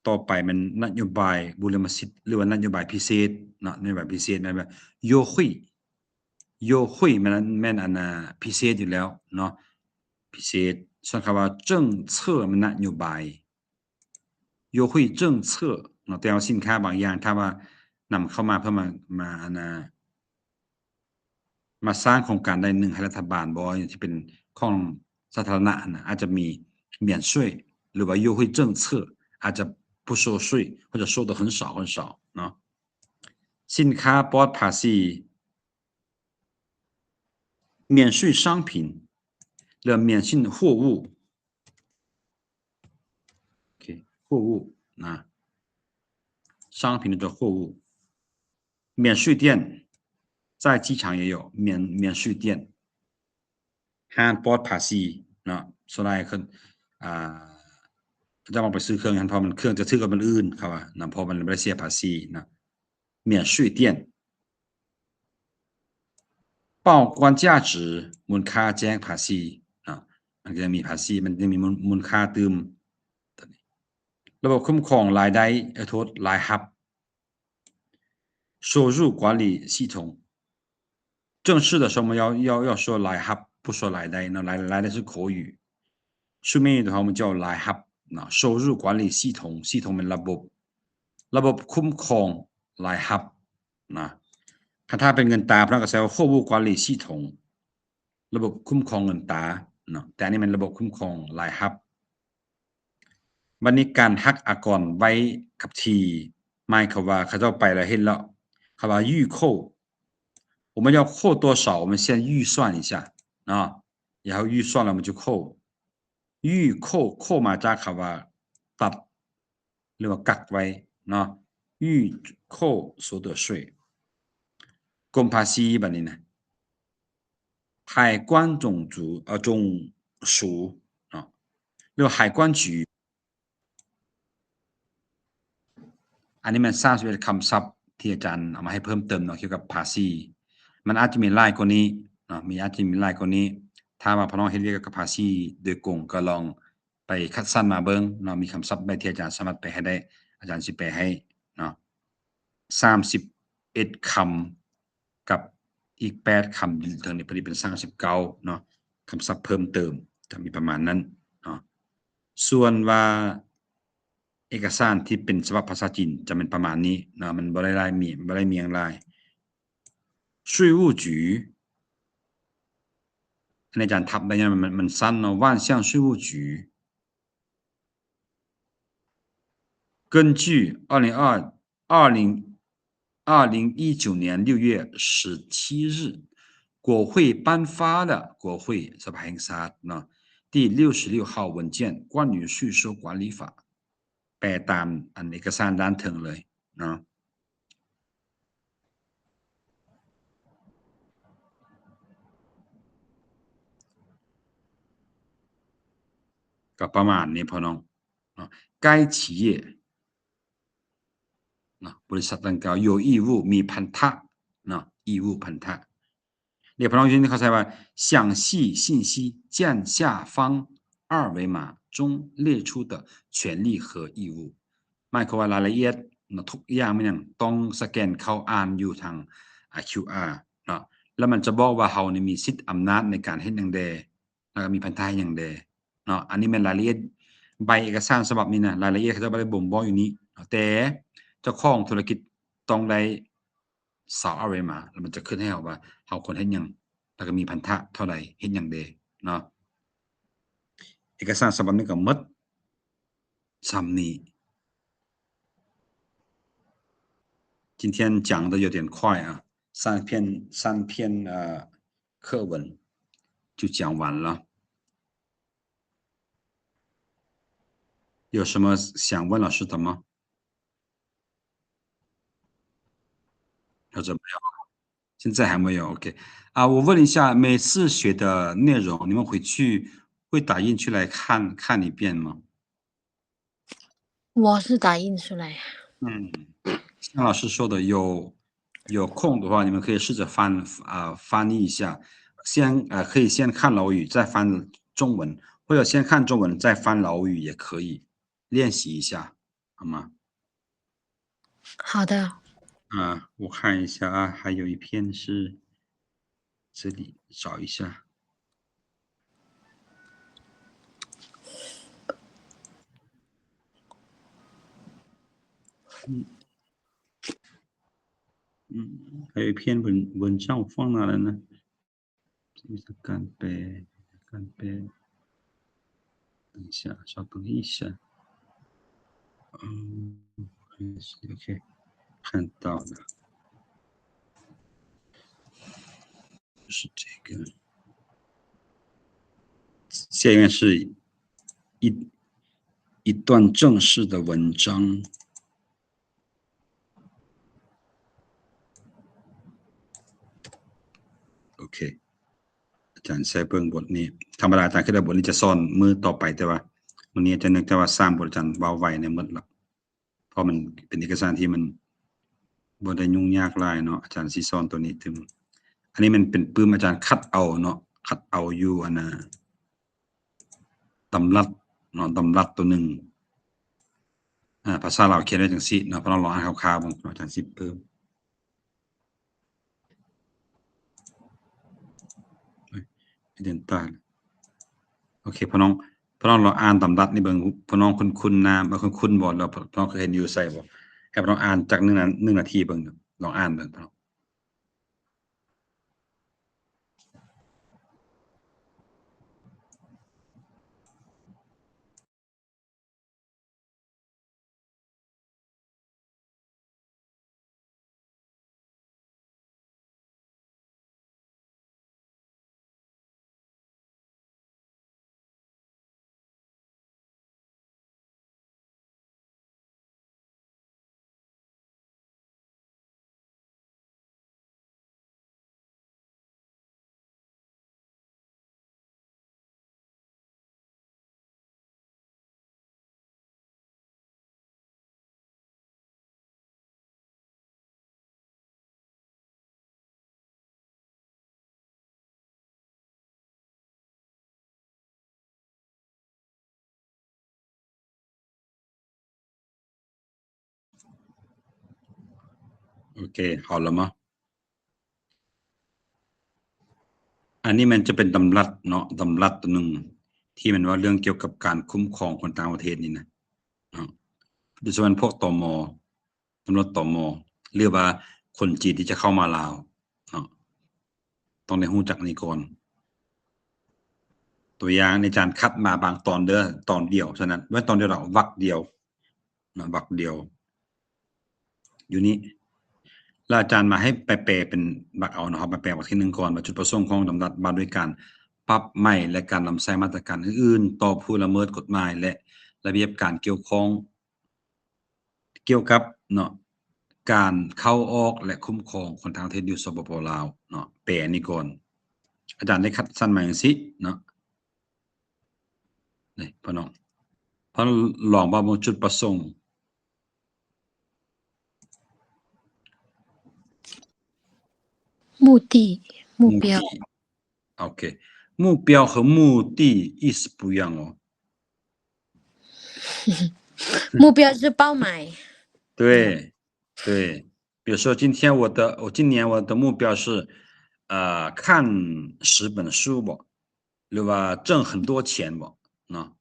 ຕໍ່ໄປແມ່ນນະໂຍບາຍບຸລິມະສິດ ຫຼືວ່ານະໂຍບາຍພິເສດເນາະ ນະໂຍບາຍພິເສດແມ່ນວ່າ 优惠 优惠 ແມ່ນ ແມ່ນອັນນ່າ ພິເສດຢູ່ແລ້ວເນາະ ພິເສດ. ສ່ວນຄຳວ່າ 政策 ແມ່ນນະໂຍບາຍ 优惠政策 ເນາະ ແຕ່ວ່າສິນຄ້າບາງຢ່າງ ຖ້າວ່ານຳເຂົ້າມາເພື່ອມາ ມາອັນນ່າ ມາສ້າງໂຄງການດ້ານໜຶ່ງໃຫ້ລັດຖະບານບໍ່ ທີ່ເປັນຂອງສາທາລະນະຫັ້ນນະ ອາດຈະມີ免税 ຫຼືວ່າ 优惠政策 ອາດຈະບໍ່收税 或者收得很少很少ເນາະ. ສິນຄ້າປອດພາສີ 免税商品 ຫຼື免税货物 ໂອເຄ 货物ນະ 商品 ຫຼື 货物 免税店 在机场也有免 免税店 ຮ້ານປອດພາສີເນາະ. ສ່ວນຫຼາຍເຂົາ ອ່າ ເຂົາເຈົ້າມັກໄປຊື້ເຄື່ອງຫັ້ນ ເພາະມັນເຄື່ອງຈະຖືກກວ່າອັນອື່ນ ເຂົາວ່ານະ ເພາະມັນບໍ່ໄດ້ເສຍພາສີນະ 免税店 报关价值 ມູນຄ່າແຈ້ງພາສີເນາະ ມັນກໍຍັງມີພາສີ ມັນຍັງມີມູນ ມູນຄ່າຕື່ມ. ລະບົບຄຸ້ມຄອງລາຍໄດ້ ເອີ ໂທດ ລາຍຮັບ 收入管理系统 正式的时候我们要 要 要说来รับ 不说来ได้เนาะ 来 来ได้是口语 书面语的话我们叫来รับเนาะ 收入管理系统 系统 แม่นລະບົບ ລະບົບຄຸ້ມຄອງລາຍຮັບນະ. ຄັນຖ້າເປັນເງິນຕາ ພວກເຮົາກໍໃຊ້ວ່າ 货物管理系统 ລະບົບຄຸ້ມຄອງເງິນຕາເນາະ ແຕ່ອັນນີ້ແມ່ນລະບົບຄຸ້ມຄອງລາຍຮັບ. ບັດນີ້ການຫັກອາກອນໃບຂັບຂີ່ ໝາຍຄວາມວ່າເຂົາເຈົ້າໄປແລ້ວເຫັນແລ້ວ ເຂົາວ່າ 预扣 我们要扣多少 我们先预算一下เนาะ 然后预算了我们就扣 预扣 扣 มาจากคำว่าตัด หรือว่ากักไว้เนาะ 预扣所得税 กรมภาษีบัดนี้นะ 海关总署 เอ่อ 总署 เนาะ หรือว่า海关局 อันนี้แม่นสามสิบเอ็ดคำศัพท์ที่อาจารย์เอามาให้เพิ่มเติมเนาะ เกี่ยวกับภาษี มันอาจจะมีหลายกว่านี้เนาะ มี อาจจะมีหลายกว่านี้ ถ้าว่าพี่น้องเฮ็ดเวียกกับภาษีโดยตรงก็ลองไปคัดสรรมาเบิ่งเนาะ มีคำศัพท์ใดที่อาจารย์สามารถแปลให้ได้ อาจารย์สิแปลให้เนาะ สามสิบเอ็ดคำ กับอีกแปดคำอยู่เทิงนี้ พอดีเป็นสามสิบเก้าเนาะ คำศัพท์เพิ่มเติมจะมีประมาณนั้นเนาะ ส่วนว่าเอกสารที่เป็นฉบับภาษาจีนจะเป็นประมาณนี้เนาะ มันบ่ได้หลาย มี บ่ได้มีหยังหลาย 税务局 อันนี้อาจารย์ทับได้ย้อนมัน มันสั้นเนาะ 万象税务局 根据二零二 二零，二零一九年六月十七日国会颁发的国会 ສະພາແຫ່ງຊາດເນາະ 第六十六号文件 关于税收管理法 ແປຕາມອັນເອກະສານດ້ານເທິງເລີຍເນາະ. ກໍປະມານນີ້ພໍ່ນ້ອງເນາະ 该企业ເນາະ ບໍລິສັດດັ່ງກ່າວ 有义务 ມີພັນທະເນາະ 义务 ພັນທະ ເດ ພໍ່ນ້ອງຢູ່ນີ້ເຂົາໃສ່ວ່າ 详细信息见下方二维码中列出的权利和义务 ໝາຍຄວາມວ່າລາຍລະອຽດເນາະ ທຸກຢ່າງແມ່ນຫຍັງ ຕ້ອງສະແກນເຂົ້າອ່ານຢູ່ທາງ ອາ ຄິວອາ ເນາະ ແລ້ວມັນຈະບອກວ່າເຮົານີ້ມີສິດອຳນາດໃນການເຮັດຫຍັງແດ່ ແລ້ວກໍມີພັນທະຫຍັງແດ່ເນາະ ອັນນີ້ແມ່ນລາຍລະອຽດໃບເອກະສານສະບັບນີ້ນະ ລາຍລະອຽດເຂົາເຈົ້າບໍ່ໄດ້ບົ່ງບອກຢູ່ນີ້ເນາະ ແຕ່ເຈົ້າຂອງທຸລະກິດຕ້ອງໄດ້ ຊາວອາເວມາ ແລ້ວມັນຈະຂຶ້ນໃຫ້ເຮົາວ່າເຮົາຄວນເຮັດຫຍັງ ແລ້ວກໍມີພັນທະເທົ່າໃດ ເຮັດຫຍັງແດ່ເນາະ ເອກະສານສະບັບນີ້ກໍໝົດຊ່ຳນີ້ 今天讲得有点快啊，三篇，三篇，呃，课文就讲完了。有什么想问老师的吗？或者没有？现在还没有，OK。啊，我问一下，每次学的内容，你们回去会打印出来看，看一遍吗？我是打印出来。嗯，像老师说的，有，有空的话，你们可以试着翻，啊，翻译一下。先，呃，可以先看老语，再翻中文，或者先看中文，再翻老语也可以，练习一下，好吗？好的。啊，我看一下啊，还有一篇是，这里找一下。嗯，嗯，还有一篇文，文章我放哪了呢？ การแปล การแปล 等一下，稍等一下。嗯，OK，看到了。就是这个。下面是一，一段正式的文章。 ໂອເຄ ອາຈານໃຊ້ເບິ່ງບົດນີ້ ທຳມະດາອາຈານຄິດວ່າບົດນີ້ຈະສອນມື້ຕໍ່ໄປ ແຕ່ວ່າມື້ນີ້ອາຈານເນື່ອງຈາກວ່າສາມບົດອາຈານເວົ້າໄວແດ່ໝົດລະ ເພາະມັນເປັນເອກະສານທີ່ມັນບໍ່ໄດ້ຫຍຸ້ງຍາກຫຼາຍເນາະ ອາຈານຊິສອນໂຕນີ້ຕື່ມ ອັນນີ້ມັນເປັນປຶ້ມອາຈານຄັດເອົາເນາະ ຄັດເອົາຢູ່ອັນນ່າ ດຳລັດເນາະ ດຳລັດໂຕໜຶ່ງ ອາ ພາສາລາວຂຽນໄວ້ຈັ່ງຊີ້ເນາະ ພວກເຮົາລອງອ່ານຄ່າວໆເບິ່ງເນາະ ຈັ່ງຊິເພີ່ມ ເອີຍ ເດນຕ້າ ໂອເຄ ພວກນ້ອງ ພວກນ້ອງລອງອ່ານດຳລັດນີ້ເບິ່ງ ພວກນ້ອງຄຸ້ນໆນາມ ເອີ ຄຸ້ນໆບໍ່ ແລ້ວພວກນ້ອງເຄີຍເຫັນຢູ່ໃສບໍ່ ໃຫ້ພວກນ້ອງອ່ານຈັກໜຶ່ງນາ ໜຶ່ງນາທີເບິ່ງ ລອງອ່ານເບິ່ງ ພວກນ້ອງ. ໂອເຄ ເອົາລະມາ ອັນນີ້ມັນຈະເປັນດຳລັດເນາະ ດຳລັດໂຕໜຶ່ງທີ່ມັນເວົ້າເລື່ອງກ່ຽວກັບການຄຸ້ມຄອງຄົນຕ່າງປະເທດນີ້ນະເນາະ ໂດຍສະເພາະພວກ ຕມ ຕຳຫຼວດ ຕມ ຫຼືວ່າຄົນຈີນທີ່ຈະເຂົ້າມາລາວເນາະ ຕ້ອງໄດ້ຮູ້ຈັກນີ້ກ່ອນ ຕົວຢ່າງ ອາຈານຄັດມາບາງຕອນເດີ ຕອນດຽວເທົ່ານັ້ນ ບໍ່ແມ່ນຕອນດຽວດອກ ວັກດຽວເນາະ ວັກດຽວ ຢູ່ນີ້ ແລ້ວອາຈານມາໃຫ້ໄປແປເປັນວັກເອົາເນາະ ເຮົາມາແປວັກທີໜຶ່ງກ່ອນ ວ່າຈຸດປະສົງຂອງດຳລັດວ່າດ້ວຍການປັບໃໝ ແລະ ການນຳໃຊ້ມາດຕະການອື່ນໆຕໍ່ຜູ້ລະເມີດກົດໝາຍ ແລະ ລະບຽບການກ່ຽວຂ້ອງ ກ່ຽວກັບເນາະ ການເຂົ້າອອກ ແລະ ຄຸ້ມຄອງຄົນຕ່າງປະເທດຢູ່ ສປປ ລາວເນາະ ແປອັນນີ້ກ່ອນ ອາຈານໄດ້ຄັດສັ້ນມາຈັ່ງຊີ້ເນາະ. ນີ້ພີ່ນ້ອງ ເພິ່ນລອງວ່າເບິ່ງຈຸດປະສົງ 目的 目标 目的 OK 目标和目的意思不一样哦。目标是报买。对，对。比如说今天我的，我今年我的目标是，呃，看十本书吧，对吧？挣很多钱吧，那，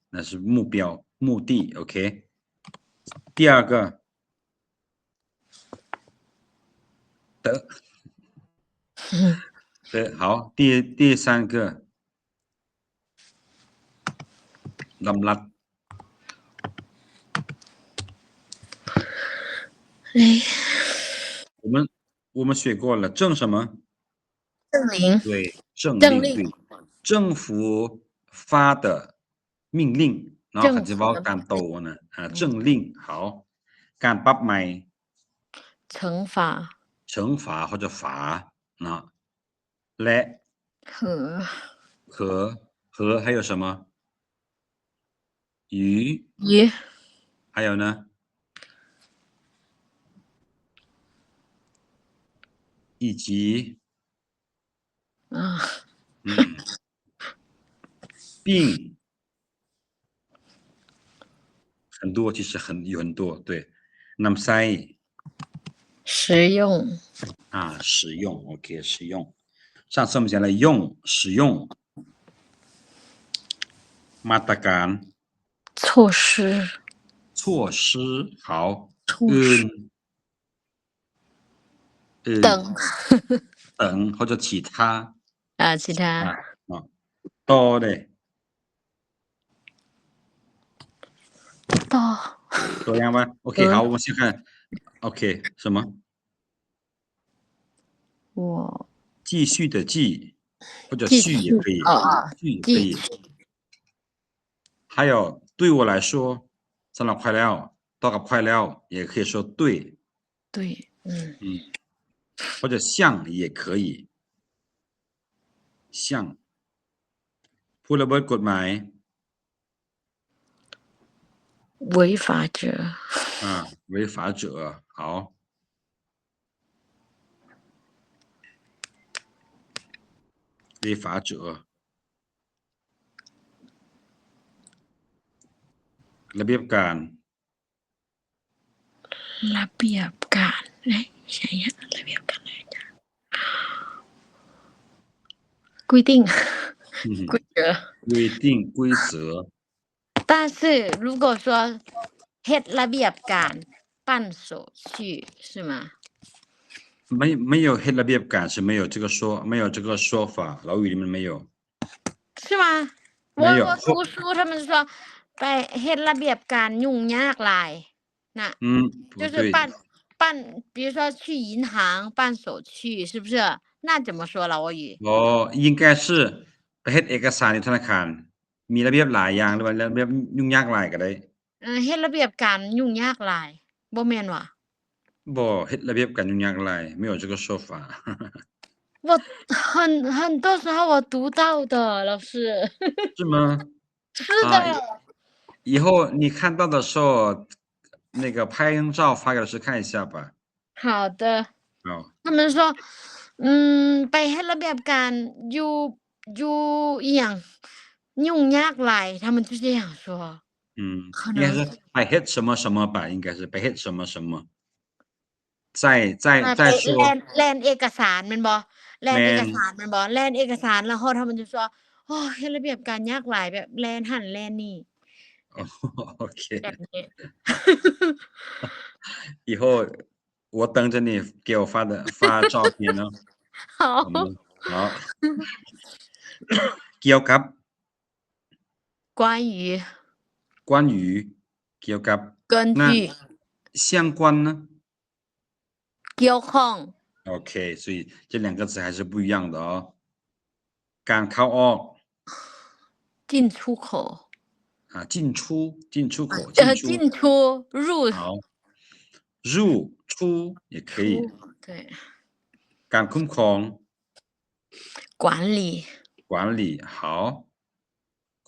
那是目标，目的，OK。第二个，得，对，好，第，第三个， ดຳລັດ 诶，我们，我们学过了，挣什么？证明，对，政政令。令，对，政府发的命令 ເນາະ 政府 ຄັນຊິເວົ້າຕາມໂຕນະ ອ່າ อืม 政令 ເຮົາ ການປັບໃໝ 惩罚 惩罚 ເຂົາຈະຝາ ເນາະ ແລະ 和 和 和 还有什么？与 与 还有呢？以及 啊，嗯，并 很多，其实很，有很多，对。นຳໃຊ້ 使用 啊，使用 ，OK，使用。上次我们讲了用，使用 มาตรการ 措施 措施 好 措施 อื่น อื่น 等 等 或者其他 อ่า 其他 อ่ะ เนาะ ต่อเด้ ต่อ ตัวอย่างว่า โอเค เออ 好，我们先看 โอเค 什么 我 继续的继 或者继续也可以，续哦哦继续也可以。继续还有对我来说 สำหรับข้อยแล้ว ต่อกับข้อยแล้ว 也可以说对 对，嗯，嗯，或者像也可以，像 ผู้ละเมิดกฎหมาย 违法者 อ่า 违法者 好 违法者 ระเบียบการ ระเบียบการเอ๊ะใช่อะระเบียบการอะไรจ๊ะ规定 อืม 规则规定规则 但是如果说 เฮ็ดระเบียบการ办手续是吗没没有 เฮ็ดระเบียบการ 是没有这个说没有这个说法，老语里面没有。是吗我没有我读书他们说ไปเฮ็ดระเบียบการยุ่งยากหลายนะ 嗯，不对。就是办办比如说去银行办手续是不是那怎么说老语哦，应该是ไปเฮ็ดเอกสารในธนาคาร มีระเบียบหลายอย่าง หรือว่าระเบียบยุ่งยากหลายก็ได้ เออเฮ็ดระเบียบการยุ่งยากหลายบ่แม่นหวา บ่ เฮ็ดระเบียบการยุ่งยากหลาย 没有这个说法。我很很多时候我读到的老师是吗？是的啊以后你看到的时候，那个拍张照发给老师看一下吧。好的好。他们说嗯ไปเฮ็ดระเบียบการอยู่อยู่อีหยังยุ่งยากหลาย他们就这样说嗯，可能应该是ไปเฮ็ด什么什么吧，应该是ไปเฮ็ด什么什么。再再อ่า 再 ไป 说 แล่นแล่นเอกสารแม่นบ่แล่น แม่น เอกสารแม่นบ่แล่นเอกสารแล้วเฮาทำมันจะซัวโอ้ยเฮ็ดระเบียบการยากหลายแบบแล่นหั่นแล่นนี่ โอเค แบบนี้ 以后我等着你给我发的发照片哦。好好，好。เกี่ยวกับ 关于关于 เกี่ยวกับ 根 那 据相关呢 เกี่ยวข้อง OK，所以这两个词还是不一样的哦。การเข้าออก 进出口啊，进出，进出口，呃进出。进出入好，入出也可以。出对การคุ้มครอง 管理管理 好。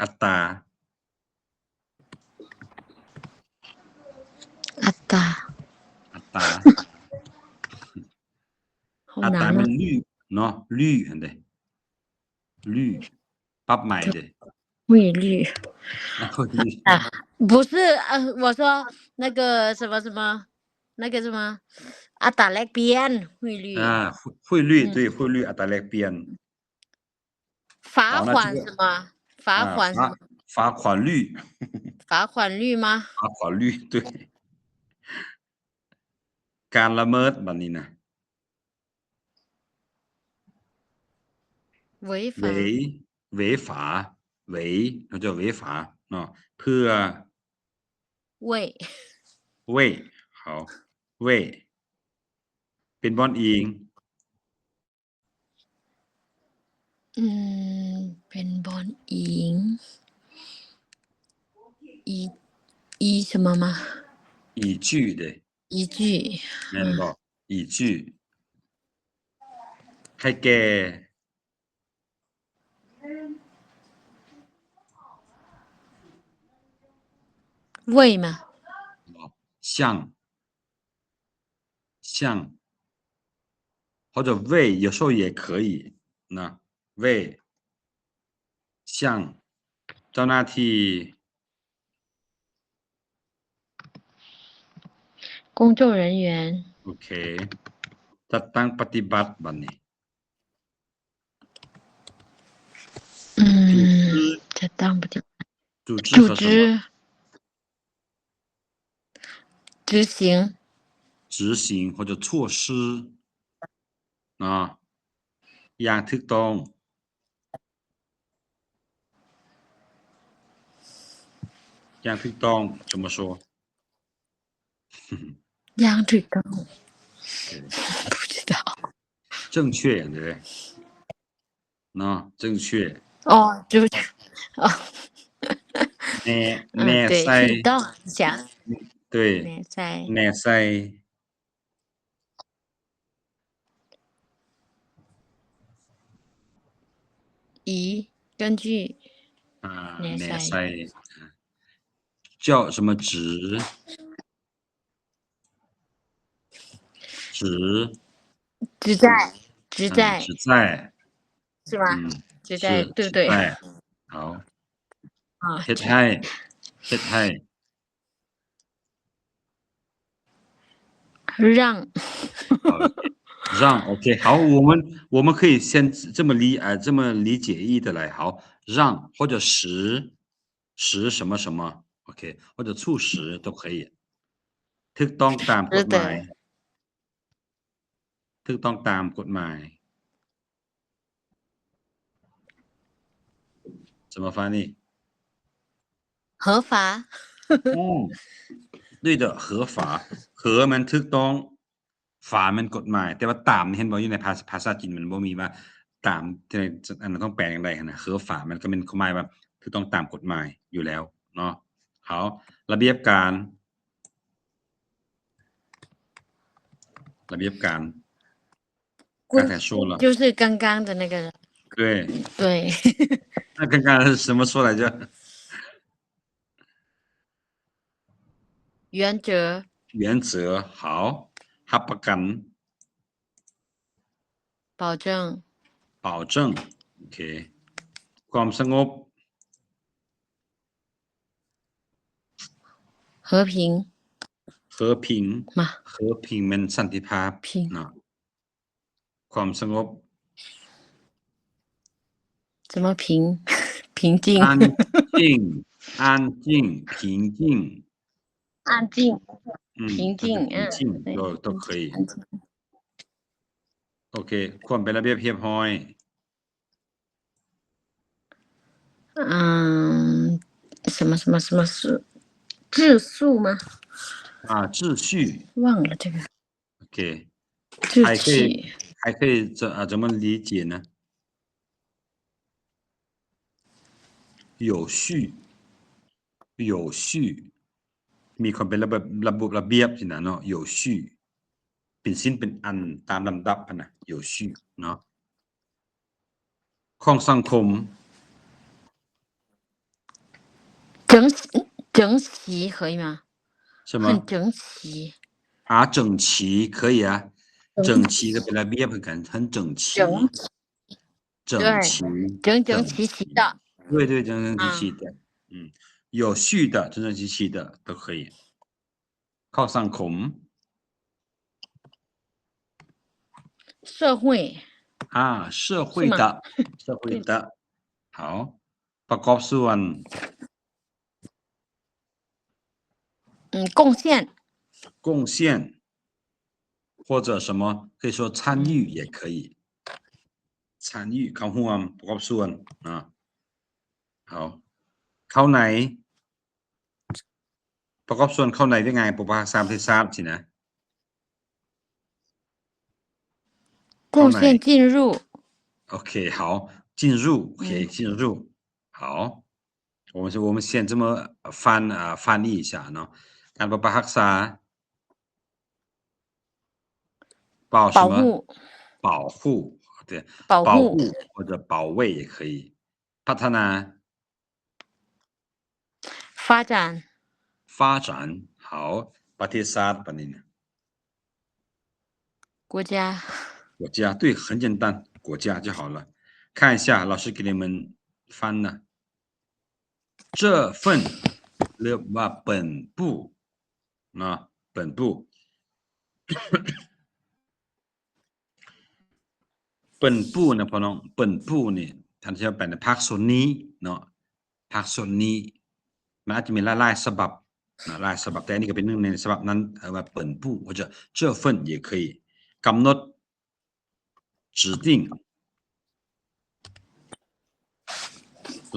ອັດຕາ ອັດຕາ ອັດຕາ ຫ້ອງ ອັດຕາ ແມ່ນ 率 ເນາະ 率 ຫັ້ນເດ້ 率 ປັບໃໝເດ້ 汇率 ອ່າ 不是，呃，我说那个什么什么，那个什么，อัตราแลกเปลี่ยน 汇率 ອ່າ 汇率 对 汇率 ອັດຕາແລກປ່ຽນ 罚款是吗？罚款是吗？ ອ່າ 罚 罚款率 罚款率吗？ 罚款率 对 ການລະເມີດບັດນີ້ນະ 违法 违 违法 违 ເຂົາເຈົ້າ 违法 ເນາະ ເພື່ອ 違 违 ເຂົາ 违 ເປັນບ່ອນອີງ ອືມ ເປັນບ່ອນອີງ 依 依什么吗？依据 ເດ້ 依据 ແມ່ນບໍ່? 依据 ໃຫ້ແກ່ 为吗？向 向 或者为有时候也可以 นะ 为 向 ເຈົ້າໜ້າທີ່ 工作人员 ໂອເຄ ຈັດຕັ້ງປະຕິບັດບັດນີ້ ອືມ 组织 ຈັດຕັ້ງປະຕິບັດ 组织 组织 和什么 执行 执行 或者措施 ເນາະ ຢ່າງຖືກຕ້ອງ ຢ່າງຖືກຕ້ອງ 怎么说 ຢ່າງຖືກຕ້ອງ 不知道 正确 ເນາະ 正确 ອໍ 正确 ອໍ ແນ ແນໃສ່ 对 ແນໃສ່ 依 根据 ອ່າ ແນໃສ່ ແນໃສ່ 叫什么执 执 执在 执在 执在 是吗？嗯，执在，是，对不对？执在。好。啊，เຮັດໃຫ້ ເຮັດໃຫ້ 让 让 OK 好 我们我们可以先这么理呃这么理解一的来好 让 或者使使什么什么 OK 或者促使都可以 ຖືກຕ້ອງຕາມກົດໝາຍ ຖືກຕ້ອງຕາມກົດໝາຍ 怎么翻译 合法 ອໍ 对的 合法 合 ແມ່ນຖືກຕ້ອງ 法 ແມ່ນກົດໝາຍ ແຕ່ວ່າຕາມນີ້ເຫັນບໍ່ ຢູ່ໃນພາ ພາສາຈີນມັນບໍ່ມີວ່າຕາມ ອັນນັ້ນຕ້ອງແປຈັ່ງໃດຫັ້ນນະ 合法 ມັນກໍແມ່ນຄວາມໝາຍວ່າຖືກຕ້ອງຕາມກົດໝາຍຢູ່ແລ້ວເນາະ ເຮົາ ລະບຽບການ ລະບຽບການ 刚才说了。就是刚刚的那个。对。对。那刚刚是什么说来着？原则。原则，好。รับประกัน。保证。保证，OK。ความสงบ。 和平 和平 ມາ 和平 ແມ່ນສັນຕິພາບ 平 ເນາະ ຄວາມສະຫງົບ 怎么平 平静 安静 安静 平静 安静 อืม 平静 平静 เออ 对 都都可以 安静 โอเค ความเป็นระเบียบเรียบร้อย 嗯，什么什么什么秩，秩序吗？啊，秩序。忘了这个。OK。秩序。还可以，还可以怎，啊，怎么理解呢？有序，有序，มีความเป็นระเบียบ ระบบ ระเบียบสินะเนาะ 有序 เป็นชิ้นเป็นอันตามลำดับหั้นนะ 有序 เนาะ ของสังคม整齐，整齐可以吗？什么？很整齐。啊，整齐可以啊。整齐。整齐ก็เป็นระเบียบเหมือนกัน 很整齐。整齐。整齐。对，整整齐齐的。整齐。对，对，整整齐齐的。啊。嗯，有序的，整整齐齐的都可以。 ເຂົ້າສັງຄົມ 社会 ອ່າ 社会的 是吗？ 社会的 好 ປະກອບສ່ວນ 嗯，贡献 贡献 或者什么 可以说参与也可以 参与 ເຂົ້າຮ່ວມ ປະກອບສ່ວນ ເນາະ ເຂົ້າ ເຂົ້າໃນ ປະກອບສ່ວນເຂົ້າໃນວຽກງານ ປະພາກສາມເທດຊາດ ຊີ້ນະ 贡献进入 ໂອເຄ 好 进入 ໂອເຄ 嗯。进入 好 我们我们先这么翻啊翻译一下เนาะ ການປົກປັກຮັກສາ 保什么？保护 保护 对，保护 保护或者保卫也可以 ພັດທະນາ 发展 发展 好 ປະເທດຊາດ ປະເທດ 国家 国家 对 很简单 国家就好了 看一下老师给你们翻的 这份 เรียกว่า本部 ເນາະ 本部 本部ນະ ພໍ່ນ້ອງ 本部ນີ້ ທ່ານຊິເອົາໄປໃນພາກສ່ວນນີ້ເນາະ ພາກສ່ວນນີ້ ມັນອາດຈະມີຫຼາຍໆສະບັບນະ ຫຼາຍສະບັບ ແຕ່ອັນນີ້ກໍເປັນໜຶ່ງໃນສະບັບນັ້ນ ເອີ້ນວ່າ本部 或者这份也可以 ກຳນົດ 指定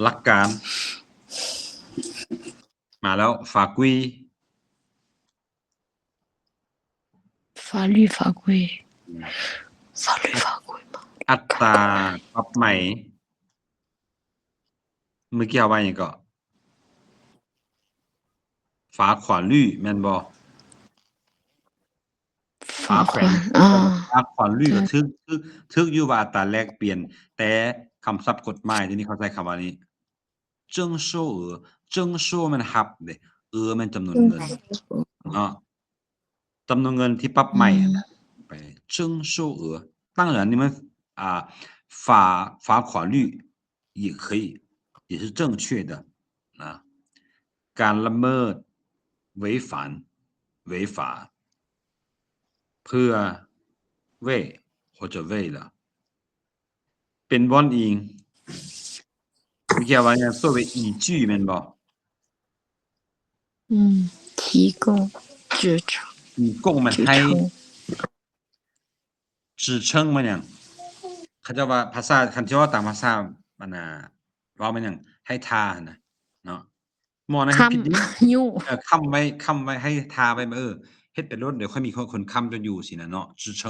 ຫຼັກການ ມາແລ້ວ 法规 法律法规 法律法规 ອັດຕາປັບໃໝ ມື້ກີ້ເຮົາວ່າຫຍັງເກາະ 罚款率 ແມ່ນບໍ່? 罚款 罚款 ອ່າ 罚款率 ກໍຖືກ ຖືກ ຖືກຢູ່ວ່າອັດຕາແລກປ່ຽນ ແຕ່ຄຳສັບກົດໝາຍທີ່ນີ້ເຂົາໃຊ້ຄຳວ່ານີ້ 征收额 征收 ແມ່ນຮັບເດ້ 额 ແມ່ນຈຳນວນເງິນເນາະ ຈຳນວນເງິນທີ່ປັບໃໝ ອືມ ຫັ້ນນະ ໄປ 征收额 当然你们 ອ່າ 罚 罚款率 也可以 也是正确的 ນະ ການລະເມີດ 违反 违法 ເພື່ອ 为 或者为了 ເປັນບ່ອນອີງ ເມື່ອກີ້ວ່າຫຍັງ 作为依据 ແມ່ນບໍ່? 嗯，提供支撑。提供 ແມ່ນໃຫ້ 支撑 支撑 ແມ່ນຫຍັງ? ເຂົາເຈົ້າວ່າພາສາ ຄັນຊິເວົ້າຕາມພາສາ ອັນນ່າ ເວົ້າແມ່ນຫຍັງ? ໃຫ້ທ່າຫັ້ນນະ ເນາະ ໝໍນະ ຄ້ຳ ເຮັດຜິດດີ ເອີ ຄ້ຳໄວ້ ຄ້ຳໄວ້ ໃຫ້ທ່າໄວ້ ເອີ ເຮັດໄປໂລດ ດຽວຄ່ອຍມີຄົນ ຄົນຄ້ຳເຈົ້າຢູ່ ຊີ້ນະເນາະ 支撑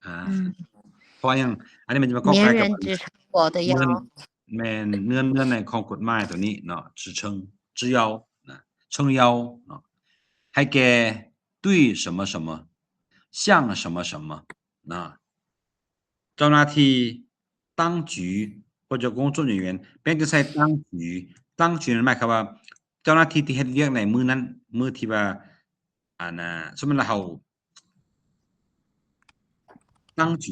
ອ່າ ອືມ ເພາະຫຍັງ? ອັນນີ້ມັນຈະປະກອບກັບ 别人支撑我的腰 ແມ່ນ ເງື່ອນ ເງື່ອນໄຂຂອງກົດໝາຍໂຕນີ້ເນາະ 支撑 支腰 ນະ 撑腰 ເນາະ ໃຫ້ແກ່ 对什么什么 向什么什么 ນະ ເຈົ້າໜ້າທີ່ 当局 或者工作人员 ແປງຈະໃສ່ 当局 当局 ນັ້ນໝາຍຄວາມວ່າ ເຈົ້າໜ້າທີ່ທີ່ເຮັດວຽກໃນມື້ນັ້ນ ມື້ທີ່ວ່າ ອັນນ່າ ສົມມຸດວ່າເຮົາ 当局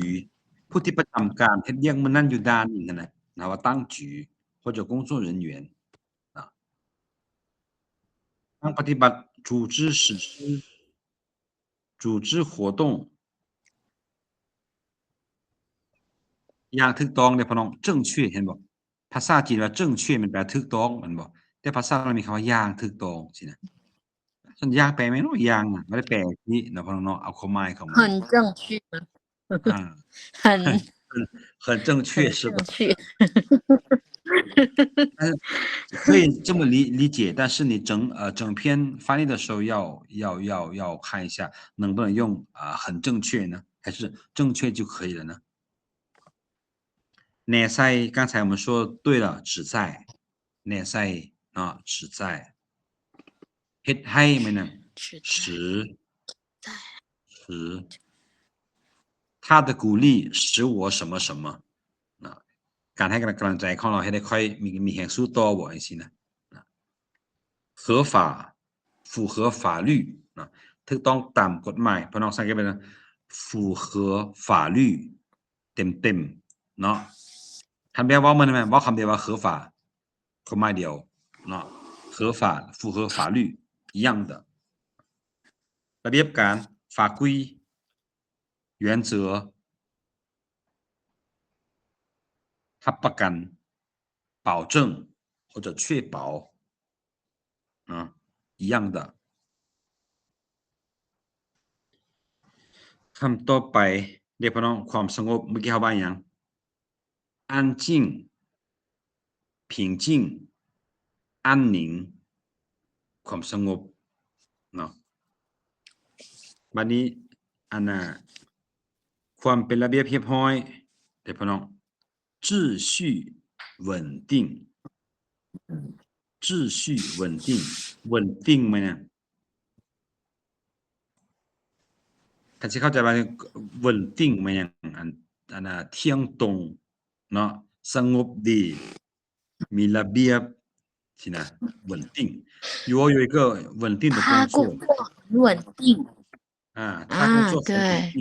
ຜູ້ທີ່ປະຈຳການເຮັດວຽກມື້ນັ້ນຢູ່ດ່ານນີ້ຫັ້ນນະ ເຮົາວ່າ 当局 或者工作人员 ນະ ຕ້ອງປະຕິບັດ 组织实施 组织活动 ຢ່າງຖືກຕ້ອງເດ້ ພໍ່ນ້ອງ 正确 ເຫັນບໍ່? ພາສາຈີນວ່າ 正确 ແມ່ນແປວ່າຖືກຕ້ອງ ແມ່ນບໍ່? ແຕ່ພາສາລາວມີຄຳວ່າຢ່າງຖືກຕ້ອງ ຊີ້ນະ ສ່ວນຢ່າງແປແມ່ນຫຍັງ? ບໍ່ໄດ້ແປນີ້ເນາະ ພໍ່ນ້ອງເນາະ ເອົາຄວາມໝາຍເຂົ້າມາ 很正确 吗？ອ່າ 很 很 很正确 是吧？很正确。可以这么理，理解，但是你整，呃，整篇翻译的时候要，要，要，要看一下能不能用，啊，很正确呢，还是正确就可以了呢？ແນໃສ່ 刚才我们说对了，旨在 ແນໃສ່ເນາະ 旨在 ເຮັດໃຫ້ ແມ່ນຫຍັງ? 旨在 使 他的鼓励使我什么什么 ເນາະ ການໃຫ້ກຳລັງໃຈຂອງລາວເຮັດໃຫ້ຂ້ອຍມີ ມີແຮງສູ້ຕໍ່ບໍ່ ຈັ່ງຊີ້ນະ ນະ合法 符合法律 ເນາະ ຖືກຕ້ອງຕາມກົດໝາຍ. ພີ່ນ້ອງສັງເກດເບິ່ງ 符合法律 ເຕັມໆ ເນາະ. ຄັນແມ່ນເວົ້າມື້ນີ້ແມ່ນເວົ້າຄຳດຽວວ່າ 合法 ຄວາມໝາຍດຽວເນາະ 合法 符合法律 一样的 ລະບຽບການ 法规 原则 ຮັບປະກັນ 保证 或者确保 ເນາະ 一样的 ຄຳຕໍ່ໄປເດ້ ພີ່ນ້ອງ ຄວາມສະຫງົບ ເມື່ອກີ້ເຮົາວ່າຫຍັງ? 安静 平静 安宁 ຄວາມສະຫງົບເນາະ. ບາດນີ້ ອັນນ່າ ຄວາມເປັນລະບຽບຮຽບຮ້ອຍເດ້ ພີ່ນ້ອງ 秩序稳定 秩序稳定 稳定 ແມ່ນຫຍັງ? ຄັນຊິເຂົ້າໃຈວ່າ 稳定 ແມ່ນຫຍັງ? ອັນ ອັນນ່າ 恬ງຕົງ ເນາະ ສະຫງົບດີ ມີລະບຽບ ຊີ້ນະ 稳定 如何有一个稳定的工作 他工作很稳定 ອ່າ 他工作很稳定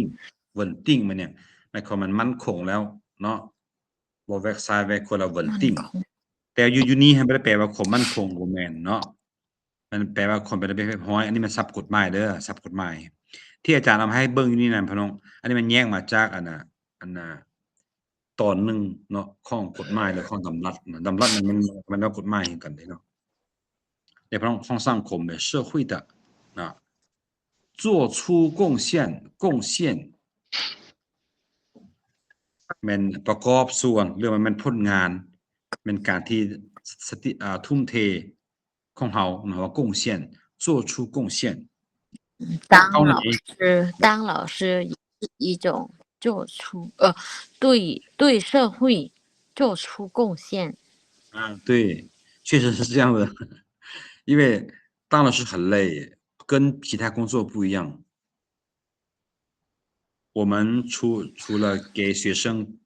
稳定 ແມ່ນຫຍັງ? ໝາຍຄວາມວ່າມັນໝັ້ນຄົງແລ້ວເນາະ ບໍ່ແວກຊ້າຍແວກຂວາແລ້ວ 稳定 ແຕ່ຢູ່ ຢູ່ນີ້ຫັ້ນບໍ່ໄດ້ແປວ່າຄວາມໝັ້ນຄົງ ບໍ່ແມ່ນເນາະ ມັນແປວ່າຄວາມເປັນລະບຽບຮຽບຮ້ອຍ. ອັນນີ້ແມ່ນສັບກົດໝາຍເດີ ສັບກົດໝາຍ ທີ່ອາຈານເອົາມາໃຫ້ເບິ່ງຢູ່ນີ້ນະ ພີ່ນ້ອງ ອັນນີ້ມັນແຍກມາຈາກ ອັນນ່າ ອັນນ່າ ຕອນໜຶ່ງເນາະ ຂອງກົດໝາຍ ຫຼື ຂອງດຳລັດນະ ດຳລັດນັ້ນມັນ ມັນເວົ້າກົດໝາຍຄືກັນເດ້ເນາະ. ໃນຂອງ ຂອງສັງຄົມ ໃນ社会的 ນະ 做出贡献 贡献 ແມ່ນປະກອບສ່ວນ ຫຼືວ່າແມ່ນຜົນງານ ແມ່ນການທີ່ສະຕິ ອ່າ ທຸ່ມເທ ຂອງເຮົານະວ່າ 贡献 做出贡献 当老师当老师也是一种做出呃对对社会做出贡献。啊，对，确实是这样的，因为当老师很累，跟其他工作不一样。 我们除除了给学生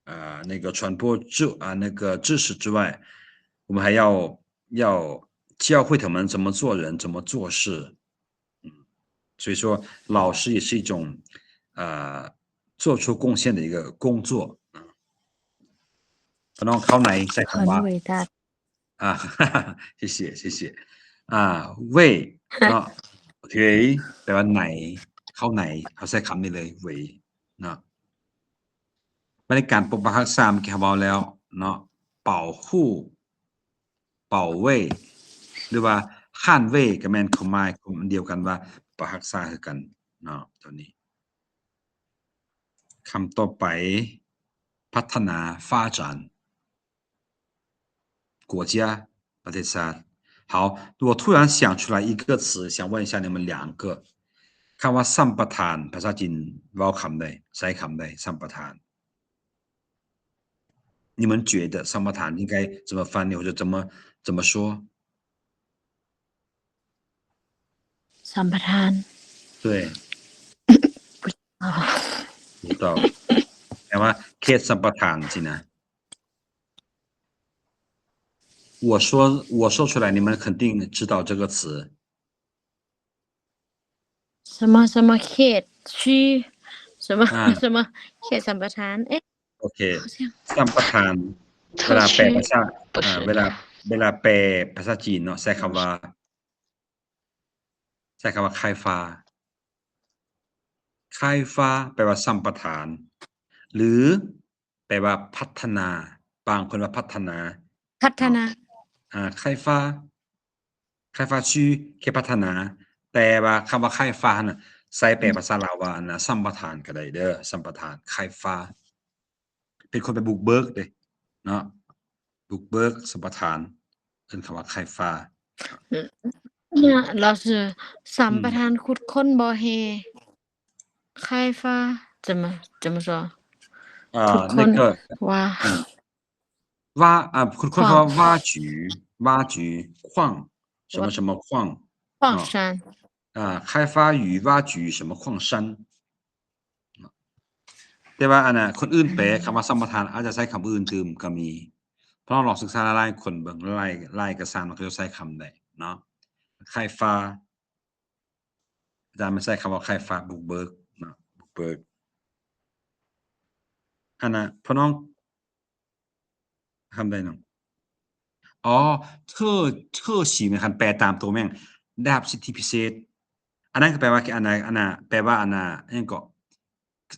呃那个传播知啊那个知识之外，我们还要要教会他们怎么做人，怎么做事。嗯，所以说老师也是一种呃做出贡献的一个工作。พี่น้องเข้าในใส่คำว่า 很伟大。 ອ່າ 谢谢 谢谢 ອ່າ ເວຍ ເນາະ ເວຍ ແປວ່າໃນ ເຂົ້າໃນ ເຮົາໃຊ້ຄຳນີ້ເລີຍ ເວຍ ເນາະ. ບັດນີ້ການປົກປັກຮັກສາ ເມື່ອກີ້ເຮົາເວົ້າແລ້ວເນາະ ເປົ່າຮູ້ ເປົ່າເວຍ ຫຼືວ່າ ຂ້ານເວຍ ກໍແມ່ນຄວາມໝາຍອັນດຽວກັນວ່າ ປັກປັກຮັກສາຄືກັນເນາະ ຕົວນີ້. ຄຳຕໍ່ໄປ ພັດທະນາ 发展 国家 ປະເທດຊາດ. 好，我突然想出来一个词，想问一下你们两个。 ຄຳວ່າສຳປະທານ ພາສາຈີນເວົ້າຄຳໃດ ໃຊ້ຄຳໃດ ສຳປະທານ? 你们觉得สำปะทาน应该怎么翻译，或者怎么怎么说？สำปะทาน。对。不知道。不知道。 ແປວ່າເຂດສຳປະທານຊີ້ນະ. 我说我说出来，你们肯定知道这个词。什么什么เขต区，什么什么เขตสำปະทาน เอ๊ะ โอเค สำปะทาน เวลาแปลภาษา เวลาเวลาแปลภาษาจีนเนาะ ใช้คำว่า ใช้คำว่า开发 开发 แปลว่าสำปะทาน หรือ แปลว่าพัฒนา ບາງຄົນວ່າພັດທະນາ ພັດທະນາ ອ່າ 开发 开发区 ເຂດພັດທະນາ ແຕ່ວ່າຄຳວ່າ开发ນັ້ນ ໃຊ້ແປພາສາລາວວ່າ ອັນນ່າ ສຳປະທານກໍໄດ້ເດີ ສຳປະທານ 开发 ເປັນຄົນໄປບຸກເບີກເດ້ເນາະ ບຸກເບີກ ສຳປະທານ ເອີ້ນຄຳວ່າ开发 เนี่ย老师 สำปะทาน ອືມ ขุดค้นบ่แฮ่ 开发怎么怎么说 อ่า ขุดค้น 那个 挖 อืม 挖 อ่า ขุดค้น 矿 คำว่า挖掘 挖掘矿 什么什么矿 矿山 เนาะ อ่า 开发与挖掘什么矿山 แต่ว่าอันน่ะ คนอื่นแปลคำว่าสำปะทาน อาจจะใช้คำอื่นตื่มก็มี เพราะลองศึกษาหลายๆคนเบิ่ง หลายๆเอกสารมันก็จะใช้คำใดเนาะ ໄຄຟ້າ ອາຈານມັນໃຊ້ຄຳວ່າໄຄຟ້າ ບຸກເບີກເນາະ ບຸກເບີກ. ອັນນະ ພວກນ້ອງ ທຳໄດ້ເນາະ. ອໍ ເທີ ເທີສີແມ່ນ ຄັນແປຕາມໂຕແມ່ນ ໄດ້ຮັບສິດທິພິເສດ. ອັນນັ້ນກໍແປວ່າ ອັນນະ ອັນນະ ແປວ່າ ອັນນະ ຫຍັງເກາະ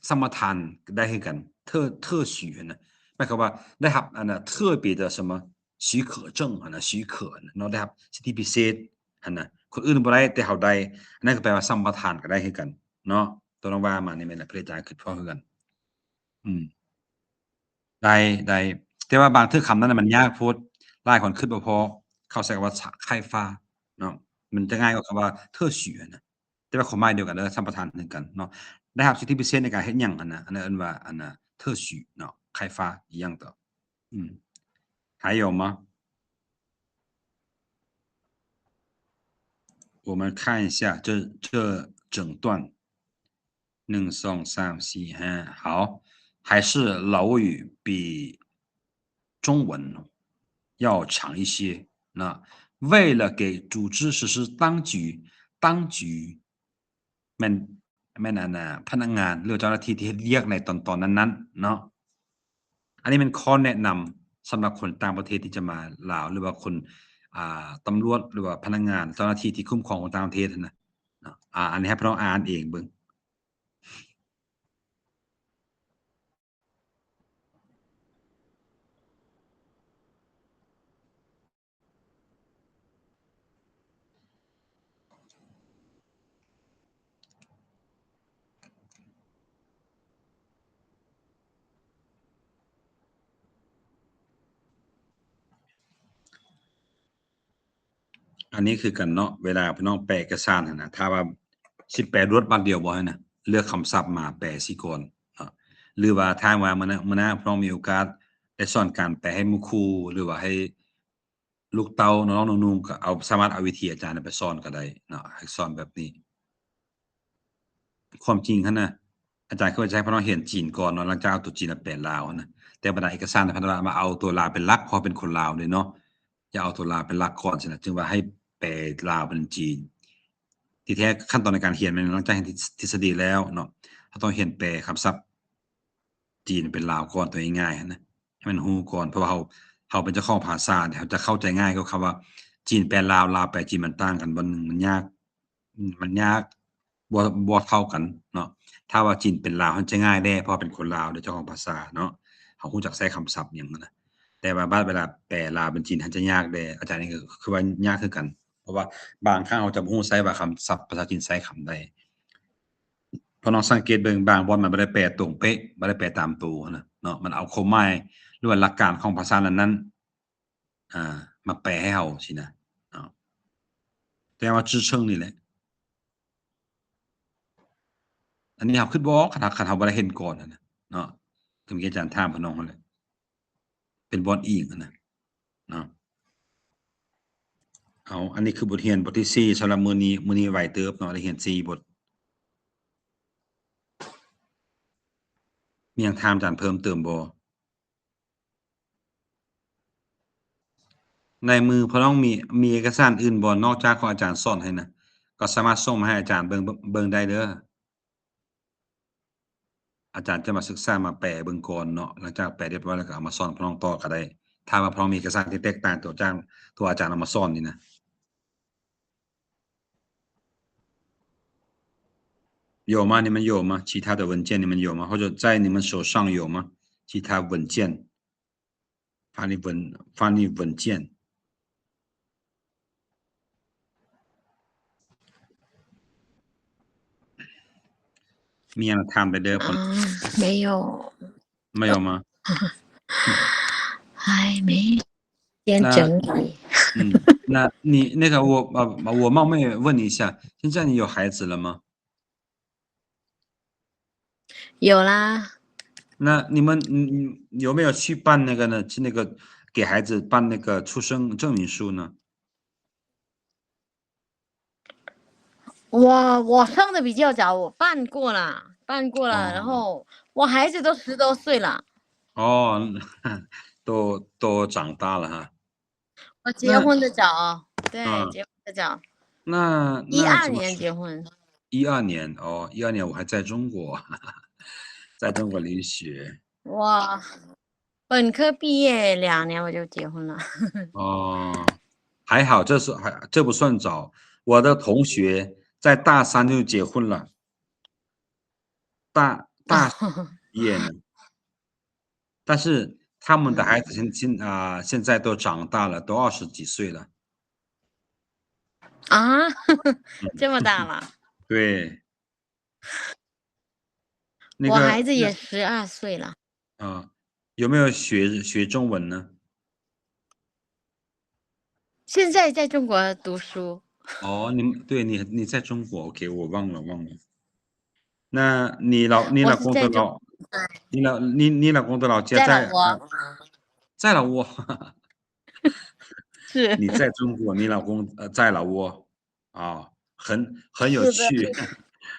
ສຳປະທານໄດ້ຄືກັນ ເທີ ເທີສີຫັ້ນນະ ໝາຍຄວາມວ່າໄດ້ຮັບ ອັນນະ ເທີປີແຕ່ສະມາ ສີເຂເຈິງຫັ້ນນະ ສີເຂຫັ້ນນະເນາະ ໄດ້ຮັບສິດທິພິເສດຫັ້ນນະ ຄົນອື່ນບໍ່ໄດ້ ແຕ່ເຮົາໄດ້. ອັນນັ້ນກໍແປວ່າສຳປະທານກໍໄດ້ຄືກັນເນາະ. ຕົວນ້ອງວ່າມານີ້ແມ່ນແຫຼະ ເພິ່ນຈະຄິດພໍຄືກັນ. ອືມ ໄດ້ ໄດ້ ແຕ່ວ່າບາງເທື່ອຄຳນັ້ນນະມັນຍາກໂພດ ຫຼາຍຄົນຄິດບໍ່ພໍ ເຂົາໃຊ້ຄຳວ່າ ໄຄຟ້າ ເນາະ ມັນຈະງ່າຍກວ່າຄຳວ່າ ເທີສີຫັ້ນນະ. ແຕ່ວ່າຄວາມໝາຍດຽວກັນເດີ ສຳປະທານຄືກັນເນາະ. ໄດ້ຮັບສິດທິພິເສດໃນການເຮັດຫຍັງຫັ້ນນະ ອັນນັ້ນເອີ້ນວ່າ ອັນນະ ເທີສີເນາະ ໄຄຟ້າ ອີ່ຫຍັງຕໍ່ ອືມ ໄທຢອມມາ 我们看一下这，这整段 ໜຶ່ງ ສອງ ສາມ ສີ່ ຫ້າ 好 还是老语比 中文要长一些 ນະ 为了给组织实施当局 当局 ແມ່ນ ແມ່ນອັນນະ ພະນັກງານ ຫຼືວ່າເຈົ້າໜ້າທີ່ທີ່ເຮັດວຽກໃນຕອນໆນັ້ນໆເນາະ. ອັນນີ້ແມ່ນຂໍ້ແນະນຳສຳລັບຄົນຕ່າງປະເທດທີ່ຈະມາລາວ ຫຼືວ່າຄົນ ອ່າ ຕຳຫຼວດ ຫຼືວ່າພະນັກງານ ເຈົ້າໜ້າທີ່ທີ່ຄຸ້ມຄອງຄົນຕ່າງປະເທດຫັ້ນນະເນາະ. ອ່າ ອັນນີ້ໃຫ້ພວກນ້ອງອ່ານເອງເບິ່ງ. ອັນນີ້ຄືກັນເນາະ ເວລາພີ່ນ້ອງແປເອກະສານຫັ້ນນະ ຖ້າວ່າຊິແປລວດບາດດຽວບໍ່ຫັ້ນນະ ເລືອກຄຳສັບມາແປຊິກ່ອນເນາະ ຫຼືວ່າຖ້າວ່າມື້ໜ້າ ມື້ໜ້າພີ່ນ້ອງມີໂອກາດໄດ້ສອນການແປໃຫ້ໝູ່ຄູ່ ຫຼືວ່າໃຫ້ລູກເຕົ້າ ນ້ອງໆໜຸ່ມໆ ກໍເອົາ ສາມາດເອົາວິທີອາຈານໄປສອນກໍໄດ້ເນາະ ໃຫ້ສອນແບບນີ້. ຄວາມຈິງຫັ້ນນະ ອາຈານຄືວ່າຈະໃຫ້ພວກນ້ອງຮຽນຈີນກ່ອນເນາະ ຫຼັງຈາກເອົາຕົວຈີນມາແປລາວຫັ້ນນະ ແຕ່ບັນດາເອກະສານໃຫ້ພວກນ້ອງມາເອົາຕົວລາວເປັນຫຼັກ ເພາະເປັນຄົນລາວເດ້ເນາະ ຢ່າເອົາຕົວລາວເປັນຫຼັກກ່ອນຊີ້ນະ ຈຶ່ງວ່າໃຫ້ແປລາວເປັນຈີນ. ທີ່ແທ້ຂັ້ນຕອນໃນການຮຽນແມ່ນຫຼັງຈາກຮຽນທິດສະດີແລ້ວເນາະ ເຮົາຕ້ອງຮຽນແປຄຳສັບຈີນເປັນລາວກ່ອນ ຕົວງ່າຍໆຫັ້ນນະ ໃຫ້ມັນຮູ້ກ່ອນ ເພາະວ່າເຮົາ ເຮົາເປັນເຈົ້າຂອງພາສາ ເຮົາຈະເຂົ້າໃຈງ່າຍກວ່າຄຳວ່າຈີນແປລາວ ລາວແປຈີນ ມັນຕ່າງກັນບໍ່ ມັນຍາກ ມັນຍາກ ບໍ່ ບໍ່ເທົ່າກັນເນາະ. ຖ້າວ່າຈີນເປັນລາວຫັ້ນຈະງ່າຍແດ່ ເພາະວ່າເປັນຄົນລາວເດ້ ເຈົ້າຂອງພາສາເນາະ ເຮົາຮູ້ຈັກໃຊ້ຄຳສັບຫຍັງຫັ້ນນະ. ແຕ່ວ່າບາດເວລາແປລາວເປັນຈີນຫັ້ນຈະຍາກແດ່ ອາຈານນີ້ກໍຄືວ່າຍາກຄືກັນ ເພາະວ່າບາງຄັ້ງເຮົາຈະບໍ່ຮູ້ໃຊ້ວ່າຄຳສັບພາສາຈີນໃຊ້ຄຳໃດ. ພວກນ້ອງສັງເກດເບິ່ງ ບາງບ່ອນມັນບໍ່ໄດ້ແປຕົງເປະ ບໍ່ໄດ້ແປຕາມໂຕຫັ້ນນະເນາະ ມັນເອົາຄວາມໝາຍ ຫຼືວ່າຫຼັກການຂອງພາສານັ້ນໆ ອ່າ ມາແປໃຫ້ເຮົາຊີ້ນະເນາະ ແຕ່ວ່າຈື່ເຊິ່ງນີ້ແຫຼະ. ອັນນີ້ເຮົາຄິດບໍ່ອອກ ຄັນ ຄັນເຮົາບໍ່ໄດ້ເຫັນກ່ອນຫັ້ນນະເນາະ ຄືເມື່ອກີ້ອາຈານຖາມພວກນ້ອງຫັ້ນແຫຼະ ເປັນບ່ອນອີງຫັ້ນນະເນາະ. ເອົາ ອັນນີ້ຄືບົດຮຽນບົດທີສີ່ ສຳລັບມື້ນີ້ ມື້ນີ້ໄວເຕີບເນາະ ໄດ້ຮຽນສີ່ບົດ. ມີຫຍັງຖາມອາຈານເພີ່ມເຕີມບໍ່? ໃນມືພວກນ້ອງມີ ມີເອກະສານອື່ນບໍ່ ນອກຈາກຂອງອາຈານສອນໃຫ້ນະ ກໍສາມາດສົ່ງມາໃຫ້ອາຈານເບິ່ງ ເບິ່ງໄດ້ເດີ. ອາຈານຈະມາສຶກສາມາແປເບິ່ງກ່ອນເນາະ ຫຼັງຈາກແປຮຽບຮ້ອຍແລ້ວກໍເອົາມາສອນພວກນ້ອງຕໍ່ກໍໄດ້ ຖ້າວ່າພວກນ້ອງມີເອກະສານທີ່ແຕກຕ່າງຕົວຈາກ ຕົວອາຈານເອົາມາສອນນີ້ນະ. 有吗？你们有吗？其他的文件你们有吗？或者在你们手上有吗？其他文件，翻译文，翻译文件。มีอะไรถามได้เด้อ อ๋อ 没有。没有吗？还没。 先整理。嗯，那你那个我，呃，我冒昧问一下，现在你有孩子了吗？有啦。那你们，嗯，嗯，有没有去办那个呢？去那个给孩子办那个出生证明书呢？ 我，我生得比较早，我办过了，办过了，哦。然后我孩子都十多岁了。哦，都，都长大了哈。我结婚的早，那，对，嗯。结婚的早。那，那怎么说？一二年结婚。一二年，哦，一二年我还在中国，在中国留学。哇，本科毕业两年我就结婚了。哦，还好，这是还，这不算早。我的同学在大三就结婚了。大，大学毕业呢。但是他们的孩子现，现，啊，现在都长大了，都二十几岁了。啊？这么大了？对。那个，我孩子也十二岁了。啊，有没有学，学中文呢？现在在中国读书。哦，你，对，你，你在中国，OK，我忘了，忘了。那你老，你老公的老，我是在中，对。你老，你，你老公的老家在，在老挝。呃，在老挝。是。你在中国，你老公，呃，在老挝。啊，很，很有趣，是的。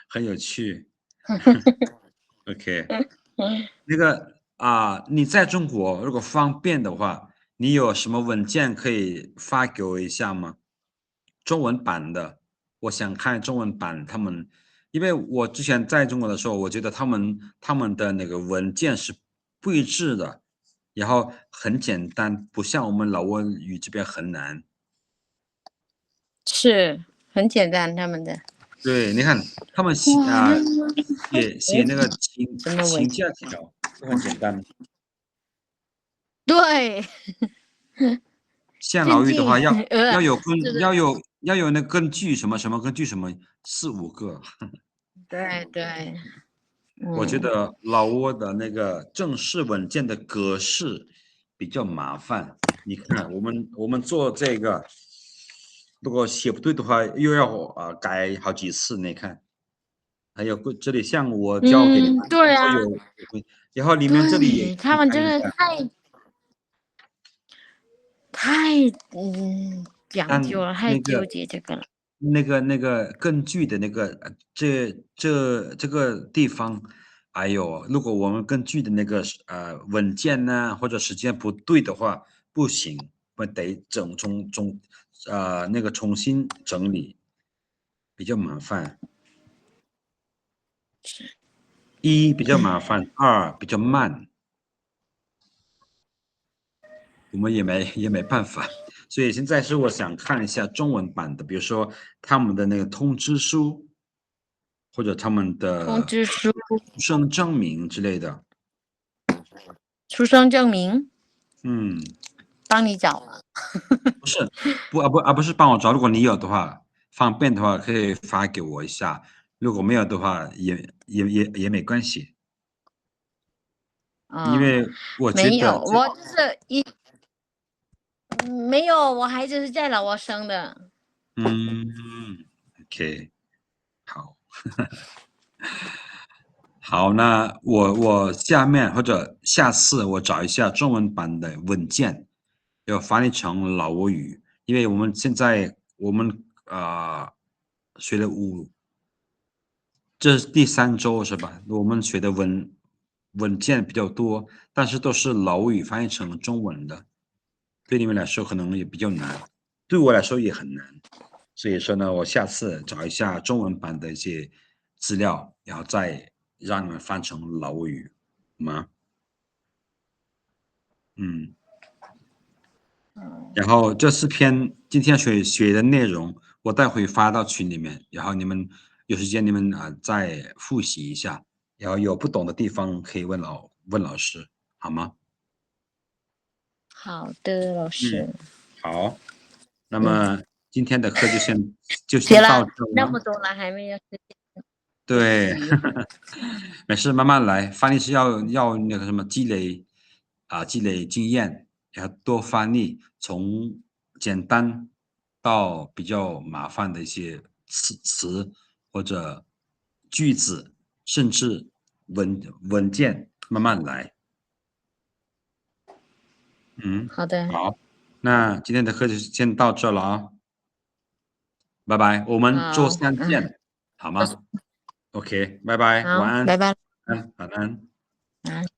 很有趣。OK，那个，啊，你在中国，如果方便的话，你有什么文件可以发给我一下吗？中文版的，我想看中文版，他们，因为我之前在中国的时候，我觉得他们，他们的那个文件是不一致的，然后很简单，不像我们老挝语这边很难。是，很简单，他们的。对，你看，他们写，哇，啊，那个，写，写那个请，诶，什么文件？请假条，就很简单。对。像老挝的话，要，最近，呃，要有根，是的。要有，要有那根据什么，什么根据什么，四五个。对，对。我觉得老挝的那个正式文件的格式比较麻烦。你看，我们，我们做这个，如果写不对的话，又要，呃，改好几次，你看。还有这里，像我交给你们，嗯，对啊。然后有，然后里面这里也，对，他们真的太，太，嗯，讲究了，但那个，太纠结这个了。那个，那个根据的那个，呃，这，这，这个地方，哎哟，如果我们根据的那个，呃，文件呢，或者时间不对的话，不行，我们得整，重，重，呃，那个重新整理。 比较麻烦。一比较麻烦，二比较慢。我们也没，也没办法。所以现在是我想看一下中文版的，比如说他们的那个通知书，或者他们的通知书。出生证明之类的。 出生证明？嗯。帮你找啊。不是，不，啊，不，啊，不是帮我找，如果你有的话，方便的话可以发给我一下，如果没有的话，也，也，也，也没关系。啊，因为我觉得这，没有，我就是一，没有，我孩子是在老挝生的。嗯，OK。 好。好，那我，我下面或者下次我找一下中文版的文件，要翻译成老挝语，因为我们现在，我们，呃，学了五，这是第三周是吧？我们学的文，文件比较多，但是都是老挝语翻译成中文的。 对你们来说可能也比较难，对我来说也很难。所以说呢，我下次找一下中文版的一些资料，然后再让你们翻成老挝语，好吗？嗯。嗯。然后这四篇今天学，学的内容，我待会发到群里面，然后你们有时间你们，啊，再复习一下，然后有不懂的地方可以问老，问老师，好吗？ 好的，老师。嗯，好。那么今天的课就先，嗯。就先到这了。学了那么多了，还没有时间。对。没事，慢慢来。翻译是要，要那个什么，积累，啊，积累经验，要多翻译，从简单 到比较麻烦的一些词，词或者句子，甚至文，文件，慢慢来。嗯，好的。好，那今天的课就先到这了啊。拜拜，我们周三见，好，嗯。好吗？OK，拜拜，好，晚安。拜拜。晚安，晚安。晚安。